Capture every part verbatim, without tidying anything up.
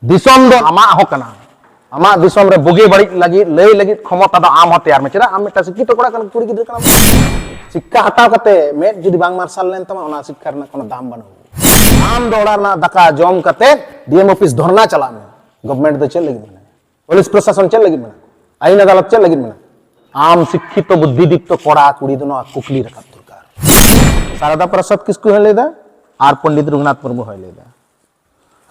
ᱫᱤᱥᱚᱢ ᱫᱚ ᱟᱢᱟᱜ ᱦᱚᱸ ᱠᱟᱱᱟ᱾ ᱟᱢᱟᱜ ᱫᱤᱥᱚᱢ ᱨᱮ ᱵᱩᱜᱤ ᱵᱟᱹᱲᱤᱡ ᱞᱟᱹᱜᱤᱫ ᱞᱟᱹᱭ ᱞᱟᱹᱜᱤᱫ ᱠᱷᱚᱢᱚᱛᱟ ᱫᱚ ᱟᱢ ᱦᱚᱸ ᱛᱮᱭᱟᱨ ᱢᱮ᱾ ᱪᱮᱫᱟᱜ? ᱟᱢ ᱢᱤᱫᱴᱟᱝ ᱥᱤᱠᱠᱷᱤᱛᱚ ᱠᱚᱲᱟ ᱠᱟᱱᱟ, ᱠᱩᱲᱤ ᱜᱤᱫᱽᱨᱟᱹ ᱠᱟᱱᱟᱢ᱾ ᱥᱤᱠᱠᱷᱟ ᱦᱟᱛᱟᱣ ᱠᱟᱛᱮ ᱢᱮᱫ ᱡᱩᱫᱤ ᱵᱟᱝ ᱢᱟᱨᱥᱟᱞ ᱞᱮᱱ ᱛᱟᱢᱟ, ᱚᱱᱟ ᱥᱤᱠᱠᱷᱟ ᱨᱮᱱᱟᱜ ᱠᱳᱱᱳ ᱫᱟᱢ ᱵᱟᱹᱱᱩᱜᱼᱟ᱾ ᱟᱢ ᱫᱚ ᱚᱲᱟᱜ ᱨᱮᱱᱟᱜ ᱫᱟᱠᱟ ᱡᱚᱢ ᱠᱟᱛᱮ ᱰᱤ ᱮᱢ ᱚᱯᱷᱤᱥ ᱫᱷᱚᱨᱱᱟ ᱪᱟᱞᱟᱜ ᱢᱮ᱾ ᱜᱚᱵᱷᱢᱮᱱᱴ ᱫᱚ ᱪᱮᱫ ᱞᱟᱹᱜᱤᱫ ᱢᱮᱱᱟᱜᱼᱟ? ᱯᱩᱞᱤᱥ ᱯᱨᱚᱥᱟᱥᱚᱱ ᱪᱮᱫ ᱞᱟᱹᱜᱤᱫ ᱢᱮᱱᱟᱜᱼᱟ? ᱟᱹᱭᱤᱱ ᱟᱫᱟᱞᱚᱛ ᱪᱮᱫ ᱞᱟᱹᱜᱤᱫ ᱢᱮᱱᱟᱜᱼᱟ? ᱟᱢ ᱥᱤᱠᱠᱷᱤᱛᱚ ᱵᱩᱫᱽᱫᱷᱤᱫᱤᱠᱛᱚ ᱠᱚᱲᱟ ᱠᱩᱲᱤ ᱫᱚ ᱱᱚᱣᱟ ᱠᱩᱠᱞᱤ ᱨᱟᱠᱟᱵ ᱫᱚᱨᱠᱟᱨ᱾ ᱥᱟᱨᱚᱫᱟ ᱯᱨᱚᱥᱟᱫᱽ ᱠᱤᱥᱠᱩ ᱦᱚᱸᱭ ᱞᱟᱹᱭᱫᱟ ᱟᱨ ᱯᱚᱱᱰᱤᱛ ᱨᱚᱜᱷᱩᱱᱟᱛᱷ ᱢᱩᱨᱢᱩ ᱦᱚᱸᱭ ᱞᱟᱹᱭᱫᱟ,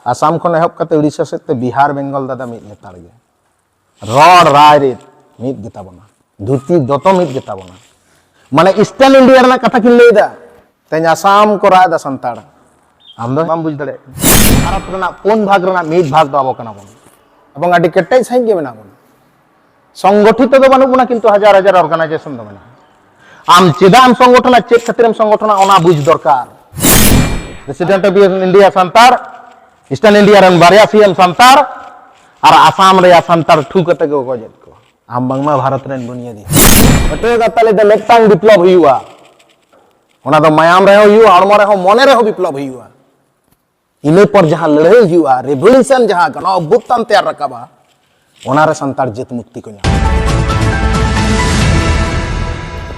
ᱟᱥᱟᱢ ᱠᱷᱚᱱ ᱮᱦᱚᱵ ᱠᱟᱛᱮ ᱩᱲᱤᱥᱥᱟ ᱥᱮᱫ ᱛᱮ ᱵᱤᱦᱟᱨ ᱵᱮᱝᱜᱚᱞ ᱫᱟᱫᱟ ᱢᱤᱫ ᱞᱮᱛᱟᱲ ᱜᱮ᱾ ᱨᱚᱲ ᱨᱟᱭ ᱨᱤᱛ ᱢᱤᱫ ᱜᱮᱛᱟ ᱵᱚᱱᱟ, ᱫᱷᱩᱛᱤ ᱫᱚᱛᱚ ᱢᱤᱫ ᱜᱮᱛᱟ ᱵᱚᱱᱟ᱾ ᱢᱟᱱᱮ ᱤᱥᱴᱟᱨᱱ ᱤᱱᱰᱤᱭᱟ ᱨᱮᱱᱟᱜ ᱠᱟᱛᱷᱟ ᱠᱤᱱ ᱞᱟᱹᱭᱫᱟ, ᱛᱮᱦᱮᱧ ᱟᱥᱟᱢ ᱠᱚ ᱨᱟᱜ ᱮᱫᱟ ᱥᱟᱱᱛᱟᱲ, ᱟᱢ ᱫᱚ ᱵᱟᱢ ᱵᱩᱡᱽ ᱫᱟᱲᱮᱭᱟᱜ ᱠᱟᱱᱟ᱾ ᱵᱷᱟᱨᱚᱛ ᱨᱮᱱᱟᱜ ᱯᱩᱱ ᱵᱷᱟᱜᱽ ᱨᱮᱱᱟᱜ ᱢᱤᱫ ᱵᱷᱟᱜᱽ ᱫᱚ ᱟᱵᱚ ᱠᱟᱱᱟ ᱵᱚᱱ, ᱮᱵᱚᱝ ᱟᱹᱰᱤ ᱠᱮᱴᱮᱡ ᱥᱟᱺᱦᱤᱡ ᱜᱮ ᱢᱮᱱᱟᱜ ᱵᱚᱱᱟ᱾ ᱥᱚᱝᱜᱚᱴᱷᱤᱛᱚ ᱫᱚ ᱵᱟᱹᱱᱩᱜ ᱵᱚᱱᱟ, ᱠᱤᱱᱛᱩ ᱦᱟᱡᱟᱨ ᱦᱟᱡᱟᱨ ᱚᱨᱜᱟᱱᱟᱭᱡᱮᱥᱚᱱ ᱫᱚ ᱢᱮᱱᱟᱜᱼᱟ᱾ ᱟᱢ ᱪᱮᱫᱟᱜ ᱮᱢ ᱥᱚᱝᱜᱚᱴᱷᱚᱱᱟ, ᱪᱮᱫ ᱠᱷᱟᱹᱛᱤᱨ ᱮᱢ ᱥᱚᱝᱜᱚᱴᱷᱚᱱᱟ, ᱚᱱᱟ ᱵᱩᱡᱽ ᱫᱚᱨᱠᱟᱨ᱾ President of India Santal, eastern India ᱨᱮᱱ ᱵᱟᱨᱭᱟ ᱥᱤ ᱮᱢ ᱥᱟᱱᱛᱟᱲ, ᱟᱨ ᱟᱥᱟᱢ ᱨᱮᱭᱟᱜ ᱥᱟᱱᱛᱟᱲ ᱴᱷᱩ ᱠᱟᱛᱮ ᱠᱚ ᱜᱚᱡᱮᱫ ᱠᱚᱣᱟ᱾ ᱟᱢ ᱵᱟᱝᱢᱟ ᱵᱷᱟᱨᱚᱛ ᱨᱮᱱ ᱵᱩᱱᱤᱭᱟᱹᱫᱤ᱾ ᱯᱟᱹᱴᱷᱩᱣᱟᱹ ᱜᱟᱶᱛᱟ ᱞᱟᱹᱭ ᱫᱚ ᱢᱤᱫᱴᱟᱝ ᱵᱤᱯᱞᱚᱵ ᱦᱩᱭᱩᱜᱼᱟ, ᱚᱱᱟ ᱫᱚ ᱢᱟᱭᱟᱢ ᱨᱮᱦᱚᱸ ᱦᱩᱭᱩᱜᱼᱟ, ᱦᱚᱲᱢᱚ ᱨᱮᱦᱚᱸ, ᱢᱚᱱᱮ ᱨᱮᱦᱚᱸ ᱵᱤᱯᱞᱚᱵ ᱦᱩᱭᱩᱜᱼᱟ᱾ ᱤᱱᱟᱹ ᱯᱚᱨ ᱡᱟᱦᱟᱸ ᱞᱟᱹᱲᱦᱟᱹᱭ ᱦᱩᱭᱩᱜᱼᱟ, ᱨᱮᱵᱷᱚᱞᱩᱥᱚᱱ ᱡᱟᱦᱟᱸ ᱜᱚᱱ ᱚᱵᱷᱩᱛᱛᱷᱟᱱ ᱛᱮᱭᱟᱨ ᱨᱟᱠᱟᱵᱟ, ᱚᱱᱟᱨᱮ ᱥᱟᱱᱛᱟᱲ ᱡᱟᱹᱛ ᱢᱩᱠᱛᱤ ᱠᱚ ᱧᱟᱢᱟ᱾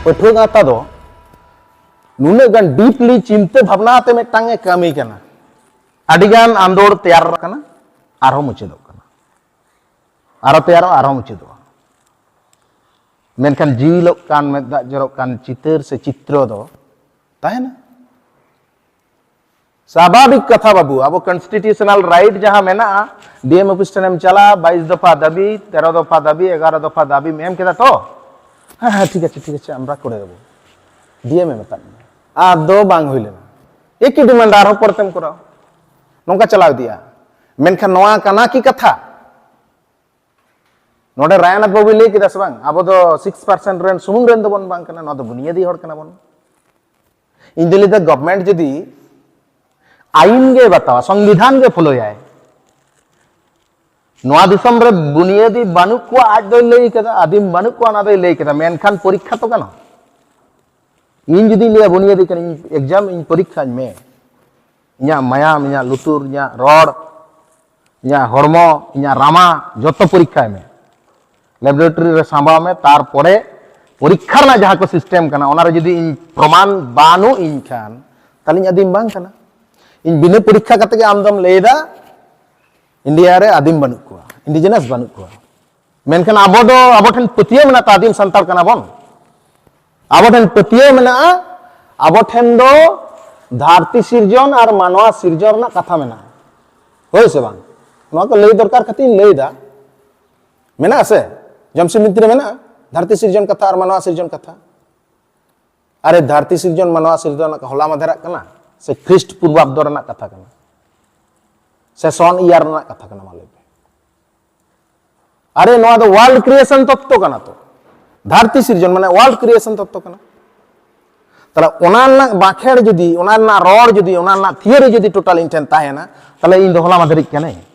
ᱯᱟᱹᱴᱷᱩᱣᱟᱹ ᱜᱟᱶᱛᱟ ᱫᱚ ᱱᱩᱱᱟᱹᱜ ᱜᱟᱱ ᱰᱤᱯᱞᱤ ᱪᱤᱱᱛᱟᱹ ᱵᱷᱟᱵᱽᱱᱟ ᱟᱛᱮ ᱢᱤᱫᱴᱟᱝ ᱮ ᱠᱟᱹᱢᱤ ᱠᱟᱱᱟ᱾ ᱟᱹᱰᱤᱜᱟᱱ ᱟᱸᱫᱳᱲ ᱛᱮᱭᱟᱨ ᱟᱠᱟᱱᱟ, ᱟᱨᱦᱚᱸ ᱢᱩᱪᱟᱹᱫᱚᱜ ᱠᱟᱱᱟ, ᱟᱨᱦᱚᱸ ᱛᱮᱭᱟᱨᱚᱜᱼᱟ, ᱟᱨᱦᱚᱸ ᱢᱩᱪᱟᱹᱫᱚᱜᱼᱟ᱾ ᱢᱮᱱᱠᱷᱟᱱ ᱡᱤᱣᱤᱞᱚᱜ ᱠᱟᱱ, ᱢᱮᱫ ᱫᱟᱜ ᱡᱚᱨᱚᱜ ᱠᱟᱱ ᱪᱤᱛᱟᱹᱨ ᱥᱮ ᱪᱤᱛᱨᱚ ᱫᱚ ᱛᱟᱦᱮᱱᱟ᱾ ᱥᱟᱵᱷᱟᱵᱤᱠ ᱠᱟᱛᱷᱟ ᱵᱟᱹᱵᱩ, ᱟᱵᱚ ᱠᱚᱱᱥᱴᱤᱴᱤᱭᱩᱥᱚᱱᱟᱞ ᱨᱟᱭᱤᱴ ᱡᱟᱦᱟᱸ ᱢᱮᱱᱟᱜᱼᱟ, ᱰᱤ ᱮᱢ ᱚᱯᱷᱤᱥ ᱴᱷᱮᱱᱮᱢ ᱪᱟᱞᱟᱜᱼᱟ, ᱵᱟᱭᱤᱥ ᱫᱚᱯᱷᱟ ᱫᱟᱹᱵᱤ, ᱛᱮᱨᱚ ᱫᱚᱯᱷᱟ ᱫᱟᱹᱵᱤ, ᱮᱜᱟᱨᱚ ᱫᱚᱯᱷᱟ ᱫᱟᱹᱵᱤᱢ ᱮᱢ ᱠᱮᱫᱟ ᱛᱚ? ᱦᱮᱸ, ᱦᱮᱸ, ᱴᱷᱤᱠ ᱟᱪᱷᱮ, ᱴᱷᱤᱠ ᱟᱪᱷᱮ, ᱟᱢᱨᱟ ᱠᱚᱨᱮ ᱫᱮᱵᱚ, ᱰᱤ ᱮᱢ ᱮ ᱢᱮᱛᱟᱫ ᱢᱮᱭᱟ᱾ ᱟᱫᱚ ᱵᱟᱝ ᱦᱩᱭ ᱞᱮᱱᱟ, ᱮᱠᱤ ᱰᱤᱢᱟᱱᱰ ᱟᱨᱦᱚᱸ ᱯᱚᱨᱮᱛᱮᱢ ᱠᱚᱨᱟᱣ, ᱱᱚᱝᱠᱟ ᱪᱟᱞᱟᱣ ᱤᱫᱤᱜᱼᱟ᱾ ᱢᱮᱱᱠᱷᱟᱱ ᱱᱚᱣᱟ ᱠᱟᱱᱟ ᱠᱤ ᱠᱟᱛᱷᱟ? ᱱᱚᱰᱮ ᱨᱟᱭᱱᱟᱛᱷ ᱵᱟᱵᱩᱭ ᱞᱟᱹᱭ ᱠᱮᱫᱟ ᱥᱮ ᱵᱟᱝ, ᱟᱵᱚ ᱫᱚ ᱥᱤᱠᱥ ᱯᱟᱨᱥᱮᱱᱴ ᱨᱮᱱ ᱥᱩᱢᱩᱝ ᱨᱮᱱ ᱫᱚᱵᱚᱱ ᱵᱟᱝ ᱠᱟᱱᱟ, ᱱᱚᱣᱟ ᱫᱚ ᱵᱩᱱᱤᱭᱟᱹᱫᱤ ᱦᱚᱲ ᱠᱟᱱᱟ ᱵᱚᱱ᱾ ᱤᱧ ᱫᱚ ᱞᱟᱹᱭ ᱫᱟ, ᱜᱚᱵᱷᱢᱮᱱᱴ ᱡᱩᱫᱤ ᱟᱭᱤᱱ ᱜᱮ ᱵᱟᱛᱟᱣᱟ, ᱥᱚᱝᱵᱤᱫᱷᱟᱱ ᱜᱮ ᱯᱷᱚᱞᱳᱭᱟᱭ, ᱱᱚᱣᱟ ᱫᱤᱥᱚᱢ ᱨᱮ ᱵᱩᱱᱤᱭᱟᱹᱫᱤ ᱵᱟᱹᱱᱩᱜ ᱠᱚᱣᱟ, ᱟᱡ ᱫᱚᱭ ᱞᱟᱹᱭ ᱠᱟᱫᱟ, ᱟᱹᱫᱤᱢ ᱵᱟᱹᱱᱩᱜ ᱠᱚᱣᱟ, ᱚᱱᱟ ᱫᱚᱭ ᱞᱟᱹᱭ ᱠᱟᱫᱟ, ᱢᱮᱱᱠᱷᱟᱱ ᱯᱚᱨᱤᱠᱠᱷᱟ ᱛᱚ ᱜᱟᱱᱚᱜ᱾ ᱤᱧ ᱡᱩᱫᱤᱧ ᱞᱟᱹᱭᱟ ᱵᱩᱱᱤᱭᱟᱹᱫᱤ ᱠᱟᱹᱱᱟᱹᱧ, ᱮᱠᱡᱟᱢ ᱤᱧ, ᱯᱚᱨᱤᱠᱠᱷᱟᱧ ᱢᱮ, ᱤᱧᱟᱹᱜ ᱢᱟᱭᱟᱢ, ᱤᱧᱟᱹᱜ ᱞᱩᱛᱩᱨ, ᱤᱧᱟᱹᱜ ᱨᱚᱲ, ᱤᱧᱟᱹᱜ ᱦᱚᱲᱢᱚ, ᱤᱧᱟᱹᱜ ᱨᱟᱢᱟ, ᱡᱚᱛᱚ ᱯᱚᱨᱤᱠᱠᱷᱟᱭ ᱢᱮ, ᱞᱮᱵᱚᱨᱮᱴᱚᱨᱤ ᱨᱮ ᱥᱟᱢᱵᱟᱣ ᱢᱮ᱾ ᱛᱟᱨᱯᱚᱨᱮ ᱯᱚᱨᱤᱠᱠᱷᱟ ᱨᱮᱱᱟᱜ ᱡᱟᱦᱟᱸ ᱠᱚ ᱥᱤᱥᱴᱮᱢ ᱠᱟᱱᱟ, ᱚᱱᱟᱨᱮ ᱡᱩᱫᱤ ᱤᱧ ᱯᱨᱚᱢᱟᱱ ᱵᱟᱹᱱᱩᱜ ᱤᱧ ᱠᱷᱟᱱ, ᱛᱟᱦᱞᱮᱧ ᱟᱹᱫᱤᱢ ᱵᱟᱝ ᱠᱟᱱᱟ᱾ ᱤᱧ ᱵᱤᱱᱟᱹ ᱯᱚᱨᱤᱠᱠᱷᱟ ᱠᱟᱛᱮ ᱜᱮ ᱟᱢ ᱫᱚᱢ ᱞᱟᱹᱭ ᱮᱫᱟ ᱤᱱᱰᱤᱭᱟ ᱨᱮ ᱟᱹᱫᱤᱢ ᱵᱟᱹᱱᱩᱜ ᱠᱚᱣᱟ, ᱤᱱᱰᱤᱡᱤᱱᱟᱥ ᱵᱟᱹᱱᱩᱜ ᱠᱚᱣᱟ᱾ ᱢᱮᱱᱠᱷᱟᱱ ᱟᱵᱚ ᱫᱚ, ᱟᱵᱚ ᱴᱷᱮᱱ ᱯᱟᱹᱛᱭᱟᱹᱣ ᱢᱮᱱᱟᱜ ᱛᱟᱭ, ᱟᱹᱫᱤᱢ ᱥᱟᱱᱛᱟᱲ ᱠᱟᱱᱟ ᱵᱚᱱ᱾ ᱟᱵᱚ ᱴᱷᱮᱱ ᱯᱟᱹᱛᱭᱟᱹᱣ ᱢᱮᱱᱟᱜᱼᱟ, ᱟᱵᱚ ᱴᱷᱮᱱ ᱫᱚ ᱫᱷᱟᱹᱨᱛᱤ ᱥᱤᱨᱡᱚᱱ ᱟᱨ ᱢᱟᱱᱣᱟ ᱥᱤᱨᱡᱚᱱ ᱨᱮᱱᱟᱜ ᱠᱟᱛᱷᱟ ᱢᱮᱱᱟᱜᱼᱟ᱾ ᱦᱳᱭ ᱥᱮ ᱵᱟᱝ? ᱱᱚᱣᱟ ᱠᱚ ᱞᱟᱹᱭ ᱫᱚᱨᱠᱟᱨ ᱠᱷᱟᱹᱛᱤᱨ ᱤᱧ ᱞᱟᱹᱭ ᱮᱫᱟ᱾ ᱢᱮᱱᱟᱜᱼᱟ ᱥᱮ? ᱡᱚᱢᱥᱤᱢ ᱵᱤᱱᱛᱤ ᱨᱮ ᱢᱮᱱᱟᱜᱼᱟ ᱫᱷᱟᱹᱨᱛᱤ ᱥᱤᱨᱡᱚᱱ ᱠᱟᱛᱷᱟ ᱟᱨ ᱢᱟᱱᱣᱟ ᱥᱤᱨᱡᱚᱱ ᱠᱟᱛᱷᱟ᱾ ᱟᱨᱮ, ᱫᱷᱟᱹᱨᱛᱤ ᱥᱤᱨᱡᱚᱱ, ᱢᱟᱱᱣᱟ ᱥᱤᱨᱡᱚᱱ ᱦᱚᱞᱟ ᱢᱟᱫᱷᱮᱨᱟᱜ ᱠᱟᱱᱟ ᱥᱮ ᱠᱷᱨᱤᱥᱴ ᱯᱩᱨᱵᱟᱵᱫᱚ ᱨᱮᱱᱟᱜ ᱠᱟᱛᱷᱟ ᱠᱟᱱᱟ ᱥᱮ ᱥᱚᱱ ᱤᱭᱟᱨ ᱨᱮᱱᱟᱜ ᱠᱟᱛᱷᱟ ᱠᱟᱱᱟ? ᱢᱟ ᱞᱟᱹᱭ ᱯᱮ᱾ ᱟᱨᱮ, ᱱᱚᱣᱟ ᱫᱚ ᱣᱟᱨᱞᱰ ᱠᱨᱤᱭᱮᱥᱚᱱ ᱛᱚᱛᱛᱚ ᱠᱟᱱᱟ ᱛᱚ᱾ ᱫᱷᱟᱹᱨᱛᱤ ᱥᱤᱨᱡᱚᱱ ᱢᱟᱱᱮ ᱣᱟᱨᱞᱰ ᱠᱨᱤᱭᱮᱥᱚᱱ ᱛᱚᱛᱛᱚ ᱠᱟᱱᱟ᱾ ᱛᱟᱦᱞᱮ ᱚᱱᱟ ᱨᱮᱱᱟᱜ ᱵᱟᱸᱠᱷᱮᱲ ᱡᱩᱫᱤ, ᱚᱱᱟ ᱨᱮᱱᱟᱜ ᱨᱚᱲ ᱡᱩᱫᱤ, ᱚᱱᱟ ᱨᱮᱱᱟᱜ ᱛᱷᱤᱭᱳᱨᱤ ᱡᱩᱫᱤ ᱴᱳᱴᱟᱞ ᱤᱧ ᱴᱷᱮᱱ ᱛᱟᱦᱮᱱᱟ, ᱛᱟᱦᱞᱮ ᱤᱧ ᱫᱚ ᱦᱚᱞᱟ ᱢᱟᱫᱷᱮᱨᱤᱡ ᱠᱟᱹᱱᱟᱹᱧ᱾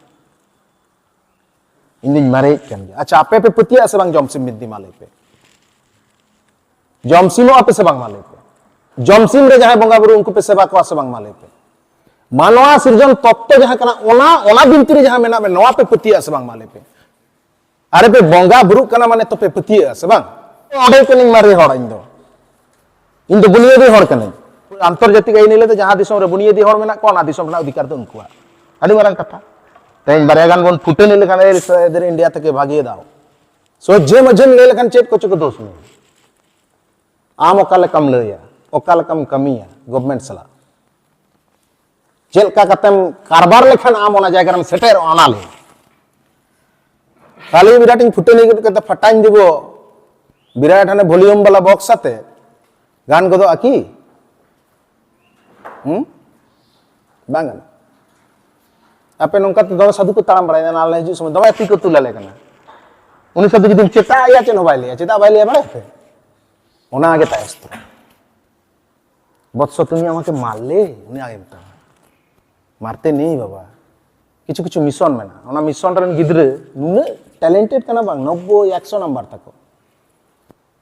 ᱤᱧ ᱫᱩᱧ ᱢᱟᱨᱮᱭᱮᱫ ᱠᱟᱱ ᱜᱮᱭᱟ᱾ ᱟᱪᱪᱷᱟ, ᱟᱯᱮ ᱯᱮ ᱯᱟᱹᱛᱭᱟᱹᱜᱼᱟ ᱥᱮ ᱵᱟᱝ ᱡᱚᱢᱥᱤᱢ ᱵᱤᱱᱛᱤ? ᱢᱟ ᱞᱟᱹᱭ ᱯᱮ᱾ ᱡᱚᱢᱥᱤᱢᱚᱜ ᱟᱯᱮ ᱥᱮ ᱵᱟᱝ? ᱢᱟ ᱞᱟᱹᱭ ᱯᱮ᱾ ᱡᱚᱢᱥᱤᱢ ᱨᱮ ᱡᱟᱦᱟᱸᱭ ᱵᱚᱸᱜᱟ ᱵᱩᱨᱩ, ᱩᱱᱠᱩ ᱯᱮ ᱥᱮᱵᱟ ᱠᱚᱣᱟ ᱥᱮ ᱵᱟᱝ? ᱢᱟ ᱞᱟᱹᱭ ᱯᱮ᱾ ᱢᱟᱱᱣᱟ ᱥᱤᱨᱡᱚᱱ ᱛᱚᱛᱛᱚ ᱡᱟᱦᱟᱸ ᱠᱟᱱᱟ, ᱚᱱᱟ, ᱚᱱᱟ ᱵᱤᱱᱛᱤ ᱨᱮ ᱡᱟᱦᱟᱸ ᱢᱮᱱᱟᱜ ᱢᱮ, ᱱᱚᱣᱟ ᱯᱮ ᱯᱟᱹᱛᱭᱟᱹᱜᱼᱟ ᱥᱮ ᱵᱟᱝ? ᱢᱟ ᱞᱟᱹᱭ ᱯᱮ᱾ ᱟᱨᱮ ᱯᱮ, ᱵᱚᱸᱜᱟ ᱵᱩᱨᱩᱜ ᱠᱟᱱᱟ ᱢᱟᱱᱮ ᱛᱚ ᱯᱮ ᱯᱟᱹᱛᱭᱟᱹᱜᱼᱟ ᱥᱮ ᱵᱟᱝ? ᱚᱸᱰᱮ ᱠᱟᱹᱱᱟᱹᱧ ᱢᱟᱨᱮ ᱦᱚᱲ ᱤᱧ ᱫᱚ᱾ ᱤᱧ ᱫᱚ ᱵᱩᱱᱤᱭᱟᱹᱫᱤ ᱦᱚᱲ ᱠᱟᱹᱱᱟᱹᱧ᱾ ᱟᱱᱛᱚᱨᱡᱟᱛᱤᱠ ᱟᱹᱭᱤᱱ ᱞᱟᱹᱭ ᱫᱚ ᱡᱟᱦᱟᱸ ᱫᱤᱥᱚᱢ ᱨᱮ ᱵᱩᱱᱤᱭᱟᱹᱫᱤ ᱦᱚᱲ ᱢᱮᱱᱟᱜ ᱠᱚᱣᱟ, ᱚᱱᱟ ᱫᱤᱥᱚᱢ ᱨᱮᱱᱟᱜ ᱚᱫᱷᱤᱠᱟᱨ ᱫᱚ ᱩᱱᱠᱩᱣᱟᱜ᱾ ᱟᱹᱰᱤ ᱢᱟᱨᱟᱝ ᱠᱟᱛᱷᱟ᱾ ᱛᱮᱦᱮᱧ ᱵᱟᱨᱭᱟ ᱜᱟᱱ ᱵᱚᱱ ᱯᱷᱩᱴᱟᱹᱱᱤ ᱞᱮᱠᱷᱟᱱ, ᱮ, ᱥᱮ ᱮᱫᱮᱨ ᱤᱱᱰᱤᱭᱟ ᱛᱷᱮᱠᱮ ᱵᱷᱟᱜᱤᱭᱮ ᱫᱟᱣ᱾ ᱥᱚᱡᱷᱮ ᱢᱟᱡᱷᱮᱢ ᱞᱟᱹᱭ ᱞᱮᱠᱷᱟᱱ ᱪᱮᱫ ᱠᱚᱪᱚ ᱠᱚ ᱫᱳᱥ ᱢᱮᱭᱟ᱾ ᱟᱢ ᱚᱠᱟ ᱞᱮᱠᱟᱢ ᱞᱟᱹᱭᱟ, ᱚᱠᱟ ᱞᱮᱠᱟᱢ ᱠᱟᱹᱢᱤᱭᱟ ᱜᱚᱵᱷᱢᱮᱱᱴ ᱥᱟᱞᱟᱜ, ᱪᱮᱫ ᱞᱮᱠᱟ ᱠᱟᱛᱮᱢ ᱠᱟᱨᱵᱟᱨ ᱞᱮᱠᱷᱟᱱ ᱟᱢ ᱚᱱᱟ ᱡᱟᱭᱜᱟ ᱨᱮᱢ ᱥᱮᱴᱮᱨᱚᱜᱼᱟ, ᱚᱱᱟ ᱞᱟᱹᱭ᱾ ᱠᱷᱟᱹᱞᱤ ᱵᱤᱨᱟᱴ ᱤᱧ ᱯᱷᱩᱴᱟᱹᱱᱤ ᱜᱚᱫ ᱠᱟᱛᱮ ᱯᱷᱟᱴᱟᱧ ᱫᱤᱵᱚ, ᱵᱤᱨᱟᱴ ᱦᱟᱱᱮ ᱵᱷᱚᱞᱤᱭᱩᱢ ᱵᱟᱞᱟ ᱵᱚᱠᱥ ᱟᱛᱮ ᱜᱟᱱ ᱜᱚᱫᱚᱜᱼᱟ ᱠᱤ? ᱦᱩᱸ? ᱵᱟᱝ ᱜᱟᱱᱚᱜᱼᱟ᱾ ᱟᱯᱮ ᱱᱚᱝᱠᱟ ᱛᱮ ᱫᱚᱢᱮ ᱥᱟᱹᱫᱷᱩ ᱠᱚ ᱛᱟᱲᱟᱢ ᱵᱟᱲᱟᱭᱟ, ᱟᱞᱮ ᱦᱤᱡᱩᱜ ᱥᱚᱢᱚᱭ ᱫᱚᱢᱮ ᱛᱤ ᱠᱚ ᱛᱩᱞ ᱟᱞᱮ ᱠᱟᱱᱟ᱾ ᱩᱱᱤ ᱥᱟᱹᱫᱷᱩ ᱡᱩᱫᱤᱢ ᱪᱮᱛᱟᱜ ᱟᱭᱟ, ᱪᱮᱫ ᱦᱚᱸ ᱵᱟᱭ ᱞᱟᱹᱭᱟ᱾ ᱪᱮᱫᱟᱜ ᱵᱟᱭ ᱞᱟᱹᱭᱟ ᱵᱟᱲᱟᱭᱟ ᱯᱮ? ᱚᱱᱟ ᱜᱮ ᱛᱟᱭ ᱚᱥᱛᱨᱚ᱾ ᱵᱚᱛᱥᱚ, ᱛᱩᱢᱤ ᱟᱢᱟᱠᱮ ᱢᱟᱨ ᱞᱮ, ᱩᱱᱤ ᱟᱜᱮ ᱢᱮᱛᱟᱢᱟ᱾ ᱢᱟᱨᱛᱮ ᱱᱮᱭ ᱵᱟᱵᱟ᱾ ᱠᱤᱪᱷᱩ ᱠᱤᱪᱷᱩ ᱢᱤᱥᱚᱱ ᱢᱮᱱᱟᱜᱼᱟ, ᱚᱱᱟ ᱢᱤᱥᱚᱱ ᱨᱮᱱ ᱜᱤᱫᱽᱨᱟᱹ ᱱᱩᱱᱟᱹᱜ ᱴᱮᱞᱮᱱᱴᱮᱰ ᱠᱟᱱᱟ ᱵᱟᱝ, ᱱᱚᱵᱵᱳᱭ, ᱮᱠᱥᱚ ᱱᱟᱢᱵᱟᱨ ᱛᱟᱠᱚ᱾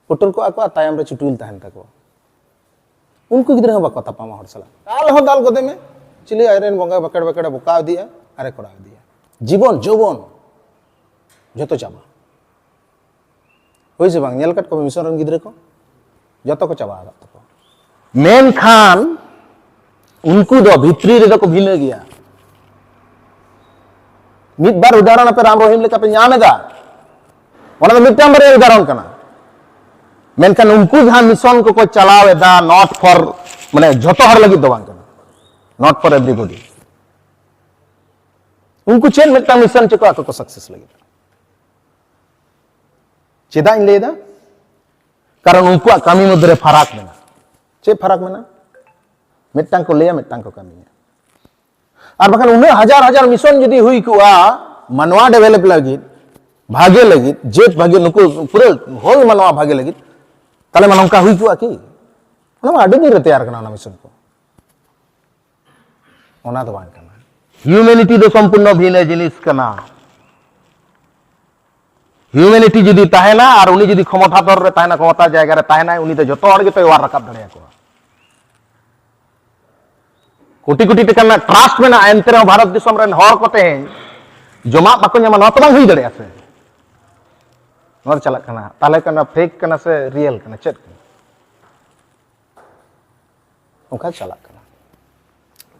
ᱯᱩᱴᱩᱨ ᱠᱚᱜᱼᱟ ᱠᱚ ᱟᱨ ᱛᱟᱭᱚᱢ ᱨᱮ ᱪᱩᱴᱩᱭᱤᱞ ᱛᱟᱦᱮᱱ ᱛᱟᱠᱚᱣᱟ᱾ ᱩᱱᱠᱩ ᱜᱤᱫᱽᱨᱟᱹ ᱦᱚᱸ ᱵᱟᱠᱚ ᱛᱟᱯᱟᱢᱟ ᱦᱚᱲ ᱥᱟᱞᱟᱜ᱾ ᱫᱟᱞ ᱦᱚᱸ ᱫᱟᱞ ᱜᱚᱫᱮ ᱢᱮ, ᱪᱤᱞᱤ ᱟᱡᱨᱮᱱ ᱵᱚᱸᱜᱟ ᱵᱟᱠᱮᱲ ᱵᱟᱠᱮᱲ ᱵᱚᱠᱟ ᱤᱫᱤᱭᱟ ᱟᱨᱮ ᱠᱚᱨᱟᱣ ᱤᱫᱤᱭᱟ᱾ ᱡᱤᱵᱚᱱ ᱡᱚᱵᱚᱱ ᱡᱚᱛᱚ ᱪᱟᱵᱟ᱾ ᱦᱳᱭ ᱥᱮ ᱵᱟᱝ? ᱧᱮᱞ ᱟᱠᱟᱫ ᱠᱚᱣᱟ ᱢᱤᱥᱚᱱ ᱨᱮᱱ ᱜᱤᱫᱽᱨᱟᱹ ᱠᱚ, ᱡᱚᱛᱚ ᱠᱚ ᱪᱟᱵᱟ ᱟᱠᱟᱫ ᱛᱟᱠᱚᱣᱟ᱾ ᱢᱮᱱᱠᱷᱟᱱ ᱩᱱᱠᱩ ᱫᱚ ᱵᱷᱤᱛᱨᱤ ᱨᱮᱫᱚ ᱠᱚ ᱵᱷᱤᱱᱟᱹ ᱜᱮᱭᱟ᱾ ᱢᱤᱫ ᱵᱟᱨ ᱩᱫᱟᱦᱚᱨᱚᱱ ᱟᱯᱮ ᱨᱟᱢ ᱨᱚᱦᱤᱢ ᱞᱮᱠᱟ ᱯᱮ ᱧᱟᱢ ᱮᱫᱟ, ᱚᱱᱟ ᱫᱚ ᱢᱤᱫᱴᱟᱝ ᱵᱟᱨᱭᱟ ᱩᱫᱟᱦᱚᱨᱚᱱ ᱠᱟᱱᱟ᱾ ᱢᱮᱱᱠᱷᱟᱱ ᱩᱱᱠᱩ ᱡᱟᱦᱟᱸ ᱢᱤᱥᱚᱱ ᱠᱚᱠᱚ ᱪᱟᱞᱟᱣ ᱮᱫᱟ, not for, ᱢᱟᱱᱮ, ᱡᱷᱚᱛᱚ ᱦᱚᱲ ᱞᱟᱹᱜᱤᱫ ᱫᱚ ᱵᱟᱝ ᱠᱟᱱᱟ, not for everybody᱾ ᱩᱱᱠᱩ ᱪᱮᱫ ᱢᱤᱫᱴᱟᱝ ᱢᱤᱥᱚᱱ ᱪᱚᱠᱚ ᱟᱠᱚ ᱠᱚ ᱥᱟᱠᱥᱮᱥ ᱞᱟᱹᱜᱤᱫ᱾ ᱪᱮᱫᱟᱜ ᱤᱧ ᱞᱟᱹᱭ ᱮᱫᱟ? ᱠᱟᱨᱚᱱ ᱩᱱᱠᱩᱣᱟᱜ ᱠᱟᱹᱢᱤ ᱢᱚᱫᱽᱫᱷᱮ ᱨᱮ ᱯᱷᱟᱨᱟᱠ ᱢᱮᱱᱟᱜᱼᱟ᱾ ᱪᱮᱫ ᱯᱷᱟᱨᱟᱠ ᱢᱮᱱᱟᱜᱼᱟ? ᱢᱤᱫᱴᱟᱝ ᱠᱚ ᱞᱟᱹᱭᱟ, ᱢᱤᱫᱴᱟᱝ ᱠᱚ ᱠᱟᱹᱢᱤᱭᱟ᱾ ᱟᱨ ᱵᱟᱠᱷᱟᱱ ᱩᱱᱟᱹᱜ ᱦᱟᱡᱟᱨ ᱦᱟᱡᱟᱨ ᱢᱤᱥᱚᱱ ᱡᱩᱫᱤ ᱦᱩᱭ ᱠᱚᱜᱼᱟ ᱢᱟᱱᱣᱟ ᱰᱮᱵᱷᱮᱞᱚᱯ ᱞᱟᱹᱜᱤᱫ, ᱵᱷᱟᱜᱮ ᱞᱟᱹᱜᱤᱫ, ᱡᱟᱹᱛ ᱵᱷᱟᱜᱮ, ᱱᱩᱠᱩ ᱯᱩᱨᱟᱹ ᱦᱳᱞ ᱢᱟᱱᱣᱟ ᱵᱷᱟᱜᱮ ᱞᱟᱹᱜᱤᱫ, ᱛᱟᱦᱞᱮ ᱢᱟ ᱱᱚᱝᱠᱟ ᱦᱩᱭ ᱠᱚᱜᱼᱟ ᱠᱤ? ᱚᱱᱟ ᱢᱟ ᱟᱹᱰᱤ ᱫᱤᱱ ᱨᱮ ᱛᱮᱭᱟᱨ ᱠᱟᱱᱟ ᱚᱱᱟ ᱢᱤᱥᱚᱱ ᱠᱚ᱾ ᱚᱱᱟ ᱫᱚ ᱵᱟᱝ ᱠᱟᱱᱟ᱾ ᱦᱤᱭᱩᱢᱮᱱᱤᱴᱤ ᱫᱚ ᱥᱚᱢᱯᱩᱨᱱᱚ ᱵᱷᱤᱱᱟᱹ ᱡᱤᱱᱤᱥ ᱠᱟᱱᱟ᱾ ᱦᱤᱭᱩᱢᱮᱱᱤᱴᱤ ᱡᱩᱫᱤ ᱛᱟᱦᱮᱱᱟ ᱟᱨ ᱩᱱᱤ ᱡᱩᱫᱤ ᱠᱷᱚᱢᱚᱛᱟ ᱫᱚᱨ ᱨᱮ ᱛᱟᱦᱮᱱᱟ, ᱠᱷᱚᱢᱚᱛᱟ ᱡᱟᱭᱜᱟ ᱨᱮ ᱛᱟᱦᱮᱱᱟᱭ, ᱩᱱᱤ ᱫᱚ ᱡᱚᱛᱚ ᱦᱚᱲ ᱜᱮᱛᱚᱭ ᱚᱣᱟᱨ ᱨᱟᱠᱟᱵ ᱫᱟᱲᱮᱭᱟᱠᱚᱣᱟ᱾ ᱠᱳᱴᱤ ᱠᱳᱴᱤ ᱴᱟᱠᱟ ᱨᱮᱱᱟᱜ ᱴᱨᱟᱥᱴ ᱢᱮᱱᱟᱜᱼᱟ, ᱮᱱᱛᱮ ᱨᱮᱦᱚᱸ ᱵᱷᱟᱨᱚᱛ ᱫᱤᱥᱚᱢ ᱨᱮᱱ ᱦᱚᱲ ᱠᱚ ᱛᱮᱦᱮᱧ ᱡᱚᱢᱟᱜ ᱵᱟᱠᱚ ᱧᱟᱢᱟ, ᱱᱚᱣᱟ ᱛᱚ ᱵᱟᱝ ᱦᱩᱭ ᱫᱟᱲᱮᱭᱟᱜᱼᱟ ᱥᱮ᱾ ᱱᱚᱣᱟ ᱫᱚ ᱪᱟᱞᱟᱜ ᱠᱟᱱᱟ, ᱛᱟᱦᱞᱮ ᱠᱟᱱᱟ ᱯᱷᱮᱠ ᱠᱟᱱᱟ ᱥᱮ ᱨᱤᱭᱮᱞ ᱠᱟᱱᱟ, ᱪᱮᱫ ᱠᱟᱱᱟ? ᱚᱱᱠᱟ ᱪᱟᱞᱟᱜ ᱠᱟᱱᱟ,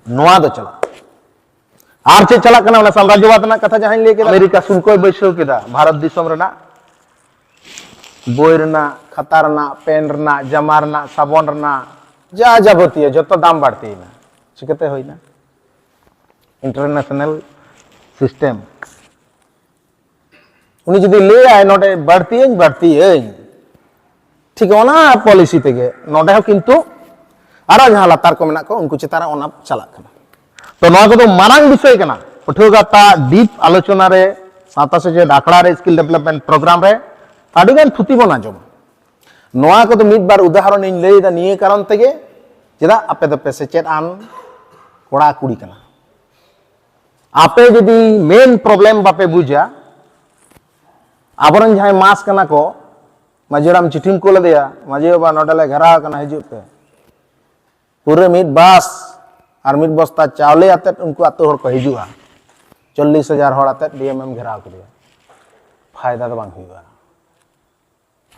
ᱱᱚᱣᱟ ᱫᱚ ᱪᱟᱞᱟᱜ ᱠᱟᱱᱟ᱾ ᱟᱨ ᱪᱮᱫ ᱪᱟᱞᱟᱜ ᱠᱟᱱᱟ? ᱚᱱᱟ ᱥᱟᱢᱨᱟᱡᱽᱡᱚᱵᱟᱫ ᱨᱮᱱᱟᱜ ᱠᱟᱛᱷᱟ ᱡᱟᱦᱟᱸᱧ ᱞᱟᱹᱭ ᱠᱮᱫᱟ, ᱟᱢᱮᱨᱤᱠᱟ ᱥᱩᱞᱠᱚᱭ ᱵᱟᱹᱭᱥᱟᱹᱣ ᱠᱮᱫᱟ ᱵᱷᱟᱨᱚᱛ ᱫᱤᱥᱚᱢ ᱨᱮᱱᱟᱜ ᱵᱳᱭ ᱨᱮᱱᱟᱜ, ᱠᱷᱟᱛᱟ ᱨᱮᱱᱟᱜ, ᱯᱮᱱ ᱨᱮᱱᱟᱜ, ᱡᱟᱢᱟ ᱨᱮᱱᱟᱜ, ᱥᱟᱵᱚᱱ ᱨᱮᱱᱟᱜ, ᱡᱟ ᱡᱟᱵᱚᱛᱤᱭᱚ ᱡᱚᱛᱚ ᱫᱟᱢ ᱵᱟᱹᱲᱛᱤᱭᱮᱱᱟ᱾ ᱪᱤᱠᱟᱹᱛᱮ ᱦᱩᱭᱱᱟ? International system. ᱩᱱᱤ ᱡᱩᱫᱤ ᱞᱟᱹᱭᱟᱭ, "ᱱᱚᱰᱮ ᱵᱟᱹᱲᱛᱤᱭᱟᱹᱧ, ᱵᱟᱹᱲᱛᱤᱭᱟᱹᱧ," ᱴᱷᱤᱠ ᱚᱱᱟ ᱯᱚᱞᱤᱥᱤ ᱛᱮᱜᱮ ᱱᱚᱰᱮ ᱦᱚᱸ ᱠᱤᱱᱛᱩ ᱟᱨᱚ ᱡᱟᱦᱟᱸ ᱞᱟᱛᱟᱨ ᱠᱚ ᱢᱮᱱᱟᱜ ᱠᱚ, ᱩᱱᱠᱩ ᱪᱮᱛᱟᱱ ᱨᱮ ᱚᱱᱟ ᱪᱟᱞᱟᱜ ᱠᱟᱱᱟ᱾ ᱛᱚ, ᱱᱚᱣᱟ ᱠᱚᱫᱚ ᱢᱟᱨᱟᱝ ᱵᱤᱥᱚᱭ ᱠᱟᱱᱟ᱾ ᱯᱟᱹᱴᱷᱩᱣᱟᱹ ᱜᱟᱶᱛᱟ ᱰᱤᱯ ᱟᱞᱳᱪᱚᱱᱟ ᱨᱮ, ᱥᱟᱶᱛᱟ ᱥᱮᱪᱮᱫ ᱟᱠᱷᱲᱟ ᱨᱮ, ᱥᱠᱤᱞ ᱰᱮᱵᱷᱞᱚᱯᱢᱮᱱᱴ ᱯᱨᱳᱜᱨᱟᱢ ᱨᱮ ᱟᱹᱰᱤᱜᱟᱱ ᱛᱷᱩᱛᱤ ᱵᱚᱱ ᱟᱸᱡᱚᱢᱟ᱾ ᱱᱚᱣᱟ ᱠᱚᱫᱚ ᱢᱤᱫ ᱵᱟᱨ ᱩᱫᱟᱦᱚᱨᱚᱱ ᱤᱧ ᱞᱟᱹᱭ ᱮᱫᱟ ᱱᱤᱭᱟᱹ ᱠᱟᱨᱚᱱ ᱛᱮᱜᱮ, ᱪᱮᱫᱟᱜ ᱟᱯᱮ ᱫᱚᱯᱮ ᱥᱮᱪᱮᱫ ᱟᱱ ᱠᱚᱲᱟ ᱠᱩᱲᱤ ᱠᱟᱱᱟ᱾ ᱟᱯᱮ ᱡᱩᱫᱤ ᱢᱮᱱ ᱯᱨᱚᱵᱞᱮᱢ ᱵᱟᱯᱮ ᱵᱩᱡᱟ, ᱟᱵᱚᱨᱮᱱ ᱡᱟᱦᱟᱸᱭ ᱢᱟᱥ ᱠᱟᱱᱟ ᱠᱚ, ᱢᱟᱹᱡᱷᱤ ᱦᱟᱲᱟᱢ ᱪᱤᱴᱷᱤᱢ ᱠᱩᱞ ᱟᱫᱮᱭᱟ, "ᱢᱟᱹᱡᱷᱤ ᱵᱟᱵᱟ, ᱱᱚᱰᱮ ᱞᱮ ᱜᱷᱮᱨᱟᱣ ᱟᱠᱟᱱᱟ, ᱦᱤᱡᱩᱜ ᱯᱮ᱾" ᱯᱩᱨᱟᱹ ᱢᱤᱫ ᱵᱟᱥ ᱟᱨ ᱢᱤᱫ ᱵᱚᱥᱛᱟ ᱪᱟᱣᱞᱮ ᱟᱛᱮᱫ ᱩᱱᱠᱩ ᱟᱹᱛᱩ ᱦᱚᱲ ᱠᱚ ᱦᱤᱡᱩᱜᱼᱟ᱾ ᱪᱚᱞᱞᱤᱥ ᱦᱟᱡᱟᱨ ᱦᱚᱲ ᱟᱛᱮᱫ ᱰᱤ ᱮᱢ ᱮᱢ ᱜᱷᱮᱨᱟᱣ ᱠᱮᱫᱮᱭᱟ᱾ ᱯᱷᱟᱭᱫᱟ ᱫᱚ ᱵᱟᱝ ᱦᱩᱭᱩᱜᱼᱟ᱾